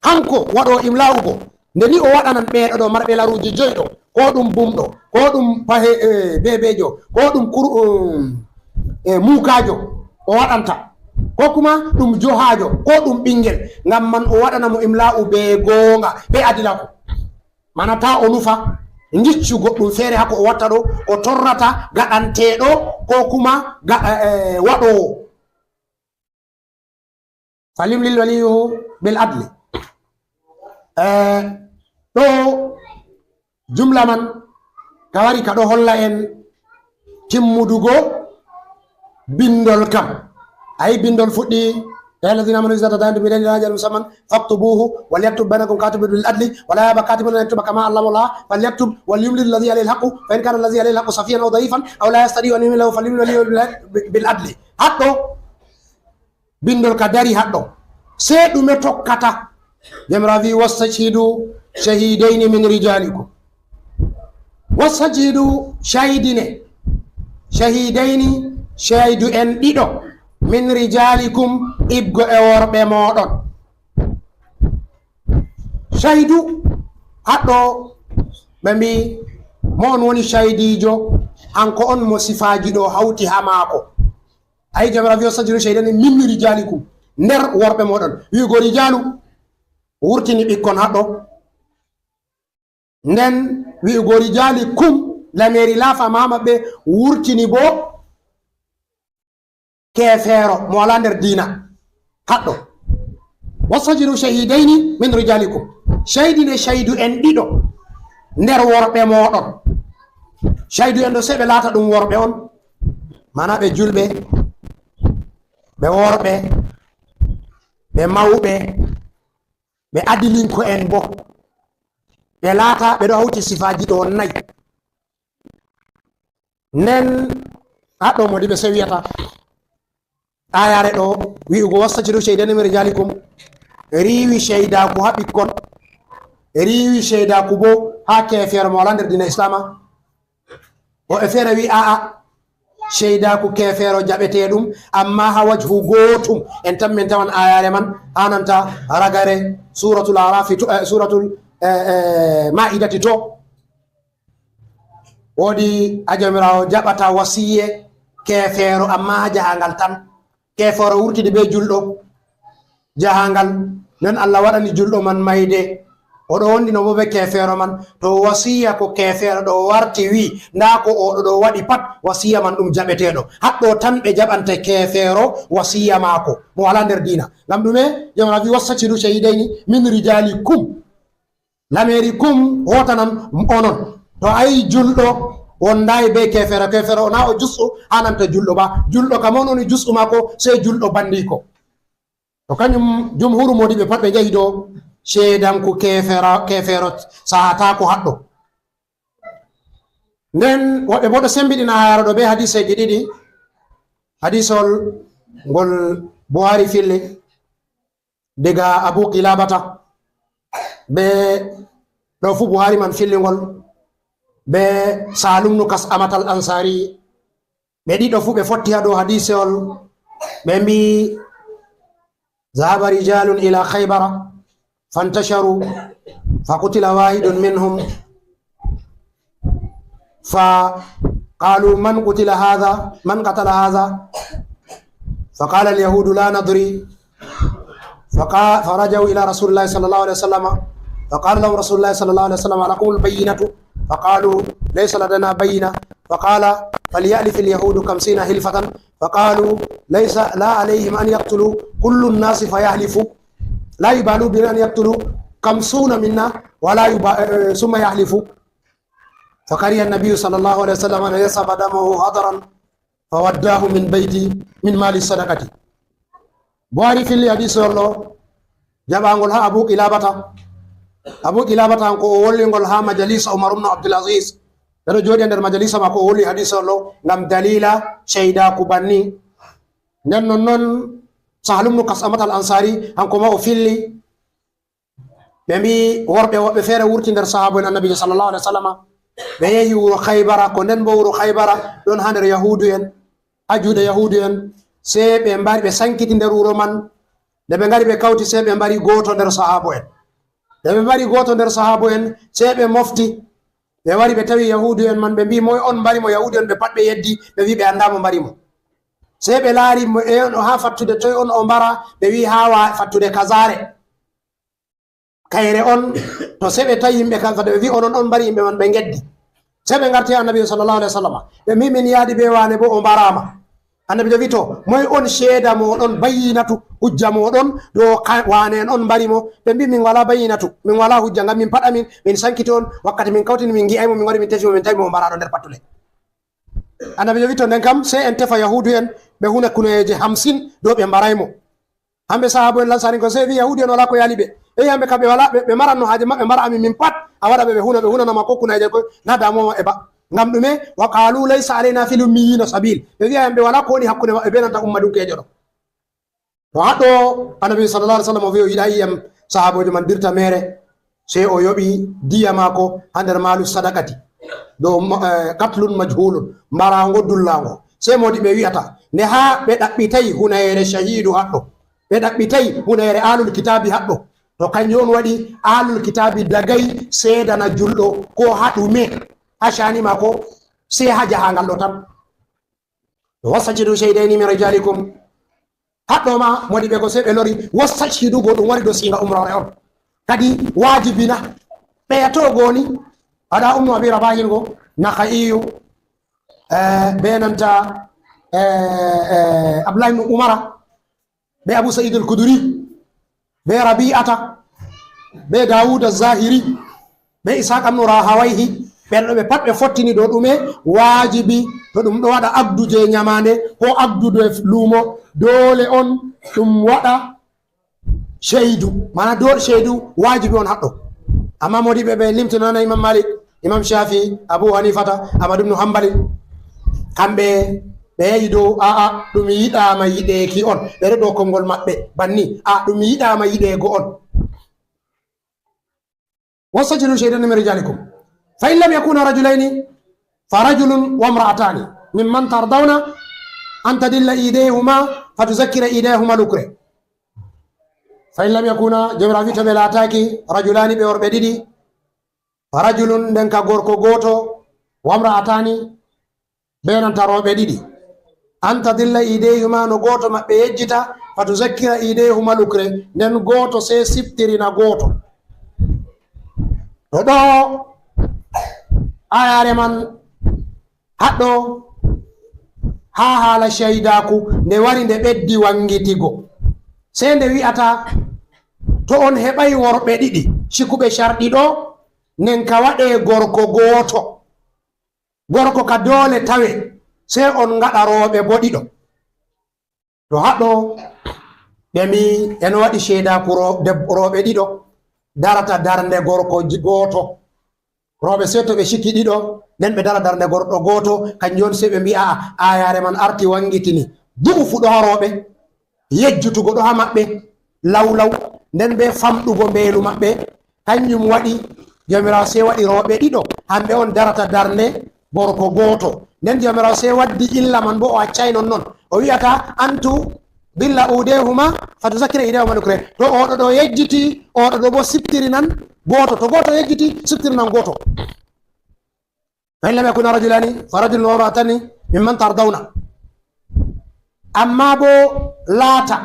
Hanko waɗoowo imla'u go, nde ni o waɗanan ɓeeɗo ɗo marɓe laruuji joy ɗo, ko ɗum bumɗo, ko ɗum pahe, eh, beebeejo, ko ɗum kur-, um, eh, muukaajo o waɗanta, ko kuma ɗum johaajo, ko ɗum ɓinngel, ngam man o waɗana mo imla'u bee goonga, bee adilaku. Mana taa o nufa ngiccu goɗɗum feere haa ko o watta ɗo, o torrata gaɗanteeɗo, ko kuma ga-, eh, waɗoowo. Falyumlil waliyuhu bil adli. Eh, ɗo jumla man ka wari ka ɗo holla en timmudugo bindol kam. Ayi, bindol fuɗɗi, "Ya ayyuhallazina amanu iza tadayantum bidainin ila ajalin musamman faktubuhu, wal yaktub bainakum katibun bil adli, wa la ya'ba katibun an yaktuba kama allamahu Allah, fal yaktub, wal yumlil ladhi alayhi al haqqu, fa in kana alladhi alayhi al haqqu safihan aw da'ifan, aw la yastati'u an yumilla lahu, fal yumlil waliyuhu bil, bil adli." Haɗɗo bindol ka dari haɗɗo. Sey ɗume tokkata? Joomiraawo wi'i, "Wastashhidu shahidayni min rijalikum." "Wastashhidu, caydine, shahidayni, caydu en ɗiɗo, min rijalikum, iggo e worɓe mooɗon." Caydu haɗɗo, ɓe mbi'i, mo on woni caydiijo, hanko on mo sifaaji ɗo hawti haa maako. Ayi, Joomiraawo wi'i, "Wastashhidu shahidayni min rijalikum." Nder worɓe mooɗon. Wi'ugo rijalu wurtini ɓikkon haɗɗo. Nden wi'ugo rijalikum, lamiri laafa maa maɓɓe wurtini bo keefeero mo walaa nder diina haɗɗo. "Wastashhidu shahidayni min rijalikum." Caydine caydu en ɗiɗo nder worɓe mooɗon. Caydu en ɗo, sey ɓe laata ɗum worɓe on, mana ɓe julɓe, ɓe worɓe, ɓe mawɓe, ɓe adilinko en bo. Ɓe laata ɓe ɗo hawti sifaaji ɗo nayi. Nden haɗɗo modiɓɓe sey wi'ata, aayaare ɗo wi'ugo, "Wastashhidu shahidayni min rijalikum," riiwi ceydaaku haa ɓikkon, riiwi ceydaaku bo haa keefeero mo walaa nder diina Islaama. Woɓɓe feere wi'i, "A'a, ceydaaku keefeero jaɓetee ɗum, ammaa haa wajhu gootum." En tan min tawan aayaare man haa nanta ragare Suuratul Aaraafi to, eh, Suuratul, eh, eh, Maa'idati to. Woodi a Jawmiraawo jaɓata wasiye keefeero, ammaa haa jahaangal tan. Keefeero wurtidi bee julɗo, jahaangal, nden Allah waɗani julɗo man mayde. O ɗo wonndino boo bee keefeero man. To wasiya ko keefeero ɗo warti, wi, ndaa ko o ɗo, ɗo waɗi pat, wasiya man ɗum jaɓeteeɗo. Haɗɗo tan ɓe jaɓanta keefeero wasiya maako, mo walaa nder diina. Ngam ɗume? Jawmiraawo wi, "Wastashhidu shahidayni min rijalikum." Lameeri kum hootanan onon. To a yi julɗo wondaay bee keefeero, keefeero o naa o jusɗo, haananta julɗo ba. Julɗo kam on woni jusɗo maako, sey julɗo banndiiko. To kanjum jumhuuru moodiɓɓe pat ɓe njahi dow ceedanku keefeera-, keefeero sahataako haɗɗo. Nden woɓɓe boo ɗo sembiɗina haara ɗo bee hadiseeji ɗiɗi. Hadisol ngol Buhari filli diga Abu Qilabata, be ɗo fu Buhari man filli ngol, be Salum nu Kas'amat al Ansari. Ɓe ɗiɗo fu ɓe fotti haa dow hadisewol. Ɓe mbi, "Zahaba rijalun ila Khaybara fantasharu, fakutila wahidun minhum, faqalu, man qutila hadha, man qatala hadha?" Faqala al-yahudu, "La nadri." Faqa-, farajau ila Rasulillahi sallallahu alaihi wasallam. Faqala lahum Rasulullahi sallallahu alaihi wasallam, "Alakumul bayyinatu?" Faqalu, "Laysa ladana bayyina." Faqala, "Falyahlif al-yahudu khamsina hilfatan." Faqalu, "Laysa, la alayhim an yaqtulu kullu an-nasi fayahlifu. La yubalu bi an yaqtulu khamsuna minna, wa la yuba-, eh, thumma yahlifu." Fakariha an-nabiyyu sallallahu alaihi wasallam an yasaba damahu hadaran, fawaddahu min bayti, min mali sadaqati. Buhari filli hadisol ɗo, jaɓaangol haa Abu Qilabata. Abu Qilabata, kanko o wolli ngol haa majalisa Umar ibn Abdul Aziz. Ɓe ɗo jooɗi nder majalisa maako, o wolli hadisol ɗo ngam dalila ceydaaku banni. Nden non non Sahlu ibn Kas'amat al Ansari, kanko ma o filli. Ɓe mbi worɓe woɓɓe feere wurti nder sahaabo'en Annabiijo sallallahu alaihi wasallam. Ɓe yehi wuro Khaybara, ko nden bo wuro Khaybara ɗon haa nder Yahuudu'en, haa juuɗe Yahuudu'en. Sey ɓe mbari, ɓe sankiti nder wuro man. Nde ɓe ngari ɓe kawti, sey ɓe mbari gooto nder sahaabo'en. Nde ɓe mbari gooto nder sahaabo'en, sey ɓe mofti. Ɓe wari ɓe tawi Yahuudu'en man, ɓe mbi, "Moy on mbari mo?" Yahuudu'en ɓe pat ɓe yeddi, ɓe wi ɓe anndaa mo mbari mo. Sey ɓe laari mo, e on o haa fattude toy on o mbara? Ɓe wi, "Haa wa-, fattude kazaare." Kayre on, to sey ɓe tawi yimɓe kan, fade ɓe wi, "Onon on mbari yimɓe man," ɓe ngeddi. Sey ɓe ngarti Annabi sallallahu alaihi wasallam. Ɓe mbi, "Min yaadi be waane bo o mbaraama." Annabiijo wi, "To, moy on ceeda mooɗon, bayyinatu, hujja mooɗon, dow ka-, waane en on mbari mo?" Ɓe mbi, "Min walaa bayyinatu, min walaa hujja, ngam min pat amin, min sankiti on, wakkati min kawtini min ngi'ay mo, min wari min tefi mo, min tawi mo o mbaraaɗo nder pattule." Annabiijo wi, "To nden kam, sey en tefa Yahuudu'en, ɓe huna kunayeeje hamsin dow ɓe mbaray mo." Hamɓe sahaabo'en Lansaarinkon sey ɓe wi, "Yahuudu'en walaa ko yaali ɓe." Ɓe wi hamɓe kam ɓe walaa, ɓe, ɓe maranno haaje maɓɓe, mbara amin min pat, a waɗa ɓe, ɓe huna, ɓe hunana ma ko kunayeeje ko, na damuwa maɓɓe ba. Ngam ɗume? "Wa qaalu laysa alaina fil ummiyina sabil." Ɓe wi hamɓe walaa ko woni hakkunde maɓɓe be nanta ummaadunkeejo ɗo. To haɗɗo Annabi sallallahu alaihi wasallam o wi o yiɗaa yi'am sahaaboojo man dirta meere, sey o yoɓi diya maako haa nder maalu sadaqati. Dow ma-, eh, qatlun majhulun, mbaraango, dullaango. Sey moodiɓɓe wi'ata, nde haa ɓe ɗaɓɓitay hunayeere shahiidu haɗɗo, ɓe ɗaɓɓitay hunayeere aalul kitaabi haɗɗo. To kanjum on waɗi aalul kitaabi dagay seedana julɗo ko haa ɗume, haa caani maako, sey haa jahaangal ɗo tan. "Wastashhidu shahidayni min rijalikum." Haɗɗo ma, moodiɓɓe go sey ɓe lori, "Wastashhidu," go ɗum wari dow siiga umroore on. Kadi waajibi na? Ɓeya to goni? Aɗa Ummu Abi Rabahin go, Nakha'iyu, eh, be nanta, eh, eh, Abdullahi ibn Umara, be Abu Sa'id al-Khudri, be Rabi'ata, be Dawud az-Zahiri, be Ishaq ibn Rahawayhi, ɓen ɗo ɓe pat ɓe fottini dow ɗume waajibi, to ɗum ɗo waɗa abdu je nyamande ko abdu dow luumo, doole on ɗum waɗa shaidu, mana doole shaidu waajibi on haɗɗo. Amma moodiɓɓe ɓe limtinana Imam Malik, Imam Shafi, Abu Hanifata, Ahmad ibn Hanbali, kamɓe ɓe yahi dow, a'a, ɗum yiɗaama yiɗeeki on. Ɓe ɗo dow konngol maɓɓe banni, a, ɗum yiɗaama yiɗeego on. "Wastashhidu shahidayni min rijalikum. Fa in lam yakuna rajulayni, fa rajulun wa imra'atani mimman tardawna an tadilla aydihima fa tuzakkira aydahuma al-ukhra." Fa in lam yakuna, Jawmiraawo wi, to ɓe laataaki, rajulaani, ɓe worɓe ɗiɗi, fa rajulun, nden ka gorko gooto, Wamra atani, be nanta rooɓe ɗiɗi. An tadilla ideyhuma, no gooto maɓɓe yejjita, fa tuzakkira ideyhuma lukre, nden gooto sey siftirina gooto. To ɗo ayare man haɗɗo haa haala shaydaaku, nde wari nde ɓeddi wangitigo. Sey nde wi'ata, to on heɓay worɓe ɗiɗi, cikuɓe carɗi ɗo, nden ka waɗe gorko gooto. Gorko ka doole tawe, sey on ngaɗa rooɓe bo ɗiɗo. To haɗo, ɓe mbi, eno waɗi ceedaaku ro-, deb-, rooɓe ɗiɗo, darata darnde gorko ji-, gooto. Rooɓe sey to ɓe ciki ɗiɗo, nden ɓe dara darnde gorɗo gooto, kanjum on sey ɓe mbi, a'a, aayaare man arti wangitini. Du'ufu ɗo haa rooɓe, yejjutugo ɗo haa maɓɓe, law law, nden be famɗugo mbeelu maɓɓe, kanjum waɗi Joomiraawo sey waɗi rooɓe ɗiɗo, hamɓe on darata darnde gorko gooto. Nden Joomiraawo sey waddi illa man, bo o accay non non. O wi'ata, "Antu billa udehuma, fatu zakira idehuma lukre." To oɗo ɗo yejjiti, oɗo ɗo bo siftirinan gooto. To gooto yejjiti, siftirinan gooto. Fa in lam yakuna rajulani, fa rajulun wa imra'atani mimman tardawna. Amma bo laata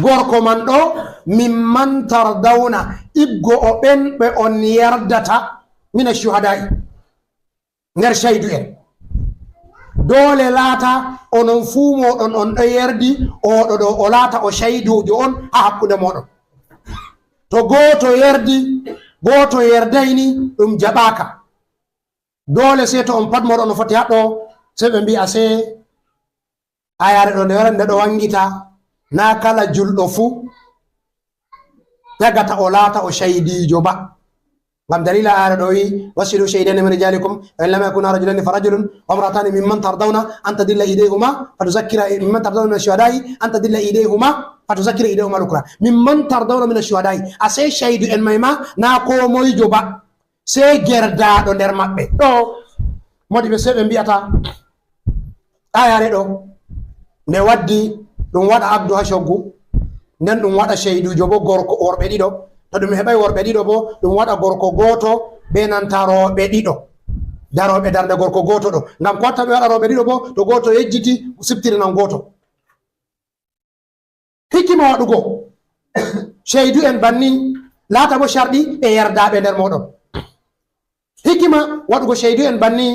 gorko man ɗo, mimman tardawna, iggo o ɓen ɓe on yerdata, mina shuhada'i, nder caydu en. Doole laata onon fuu mooɗon on ɗo yerdi, oɗo ɗo o laata o cayduujo on haa hakkunde mooɗon. To gooto yerdi, gooto yerdayni, ɗum jaɓaaka. Doole sey to on pat mooɗon on foti haɗɗo, sey ɓe mbi'a sey ayaare ɗo nde wara nde ɗo wangita, naa kala julɗo fuu tagata o laata o caydiijo ba. Ngam dalila ayaare ɗo wi, "Wasidu shaydayni min rijalikum, fa in lam yakuna rajulani fa rajulun wa imra'atani mimman tardawna an tadilla idayhuma fa tuzakkira, mimman tardawna min ash-shuhada'i an tadilla idayhuma fa tuzakkira idayhuma lukra." Mimman tardawna min ash-shuhada'i. A sey caydu en may ma, naa koo moyjo ba. Sey gerdaaɗo nder maɓɓe. Ɗo, modi ɓe sey ɓe mbi'ata, ayaare ɗo, nde waddi ɗum waɗa abdu haa coggu, nden ɗum waɗa ceyduujo bo gorko, worɓe ɗiɗo. To ɗum heɓay worɓe ɗiɗo bo, ɗum waɗa gorko gooto be nanta rooɓe ɗiɗo. Darooɓe darnde gorko gooto ɗo. Ngam ko watta ɓe waɗa rooɓe ɗiɗo bo, to gooto yejjiti, siftirinan gooto. Hikima waɗugo ceydu'en banni, laata bo carɗi ɓe yerdaaɓe nder mooɗon. Hikima waɗugo ceydu'en banni,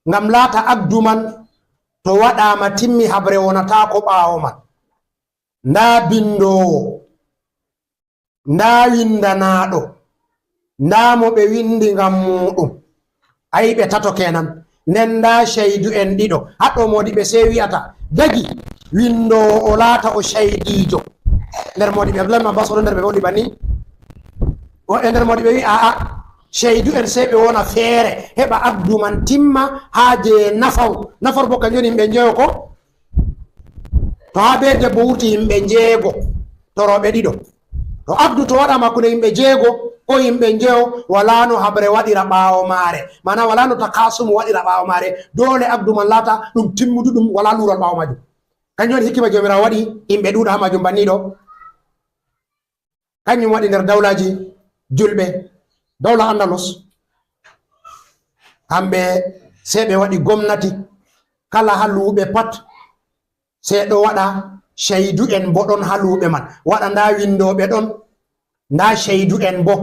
ngam laata agdu man to waɗaama timmi, habre wonataako ɓaawo man. Ndaa bindoowo, ndaa windanaaɗo, ndaa mo ɓe windi ngam muuɗum. Ayi, ɓe tato kenan. Nden ndaa ceydu'en ɗiɗo. Haɗɗo moodi ɓe sey wi'ata, dagi, windoowo o laata o ceydiijo. Nder moodi ɓe Abdullahi Abbas o ɗo nder ɓe woni banni. Woɓɓe nder moodi ɓe wi'a, a'a, ceydu'en sey ɓe wona feere, heɓa agdu man timma haa je nafaru. Nafaru bo kanjum woni yimɓe njeyo ko? To haa be debbo wurti yimɓe njeego, to rooɓe ɗiɗo. To agdu to waɗaama hakkunde yimɓe jeego ko yimɓe njeyo, walaa no habre waɗira ɓaawo maare. Maana walaa no takasumu waɗira ɓaawo maare. Doole agdu man laata ɗum timmuduɗum, walaa luural ɓaawo maajum. Kanjum woni hikima Joomiraawo waɗi yimɓe ɗuuɗa haa maajum banni ɗo. Kanjum waɗi nder dawlaaji julɓe, dawla Andalus, kamɓe sey ɓe waɗi gomnati, kala haa luuɓe pat, sey ɗo waɗa ceydu'en bo ɗon haa luuɓe man. Waɗa ndaa windooɓe ɗon, ndaa ceydu'en bo.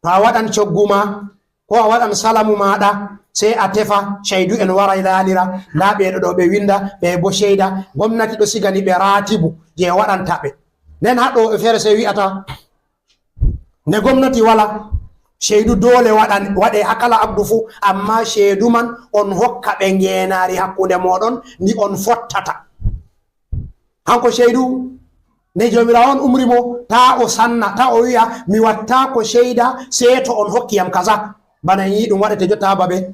To a waɗan coggu ma, ko a waɗan salamu maaɗa, sey a tefa ceydu'en wara laalira, ndaa ɓee ɗo, ɗo ɓe winda, ɓe bo ceyda. Gomnati ɗo sigani ɓe raatibu je waɗanta ɓe. Nden haa ɗo e feere sey wi'ata, nde gomnati wala, ceydu doole waɗan-, waɗe haa kala agdu fuu, amma ceydu man on hokka ɓe ngeenaari hakkunde mooɗon ndi on fottata. Hanko ceydu, nde Joomiraawo on umri mo, taa o sanna, taa o wi'a, "Mi wattaako ceyda, sey to on hokki yam kaza." Bana en yi'i ɗum waɗete jotta haa babe.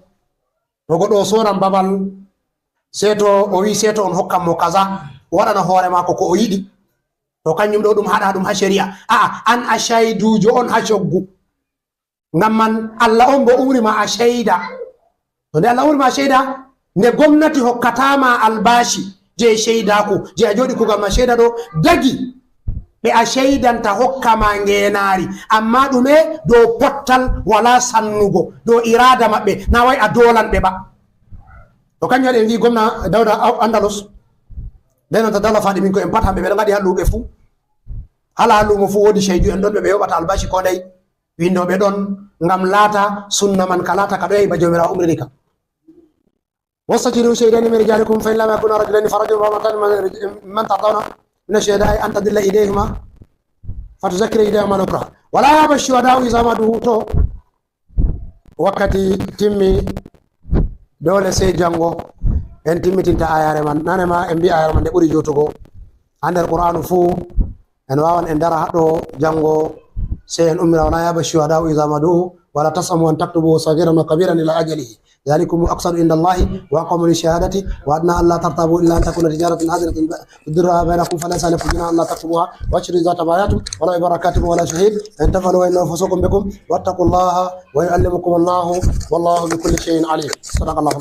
To goɗɗo o sooran babal, sey to o wi'i, "Sey to on hokkan mo kaza." O waɗana hoore maako ko o yiɗi. To kanjum ɗo ɗum haɗa ɗum haa ceri'a. A'a, an a cayduujo on haa coggu. Ngam man Allah on bo umri ma a ceyda. To nde Allah umri ma a ceyda, nde gomnati hokkata ma albaashi je ceydaaku, je a jooɗi kuugal ma ceyda ɗo, dagi Ɓe a ceydanta hokka ma ngeenaari, amma ɗume? Dow pottal, wala sannugo, dow iraada maɓɓe, na way a doolan ɓe ba. To kanjum waɗi en mbi gomna Dawda Andalus, nden on ta dala faɗi min ko en pat hamɓe ɓe ɗo ngaɗi ha luuɓe fuu. Hala ha luumo fuu woodi ceydu en ɗon ɓe ɓe yoɓata albashi ko ndey. Winndooɓe ɗon ngam laata sunna man ka laata ka ɗo yahi ba Jawmiraawo umrini ka. واستشهدوا شهيدين من رجالكم فإن لم يكونا رجلين فرجل وامرأتان ممن ترضون من الشهداء أن تضل إحداهما فتذكر إحداهما الأخرى ولا يأب الشهداء إذا ما دعوا. To wakkati timmi, doole sey janngo en timmitinta ayaare man. Nane ma en mbi ayaare man nde ɓuri juutugo. Ha nder Qur'aanu fuu en waawan en dara haɗo janngo, sey en ummira, ولا يأب الشهداء إذا ما دعوا ولا تسأموا أن تكتبوه صغيرا وكبيرا إلى أجله ذلكم أقسط عند الله وأقوم للشهادة وأدنى ألا ترتابوا إلا أن تكون تجارة حاضرة تديرونها بينكم فليس عليكم جناح ألا تكتبوها وأشهدوا إذا تبايعتم ولو حضور كاتب ولا شهيد فإن تفعلوا فإنه فسوق بكم واتقوا الله ويعلمكم الله والله بكل شيء عليم. صدق الله العظيم.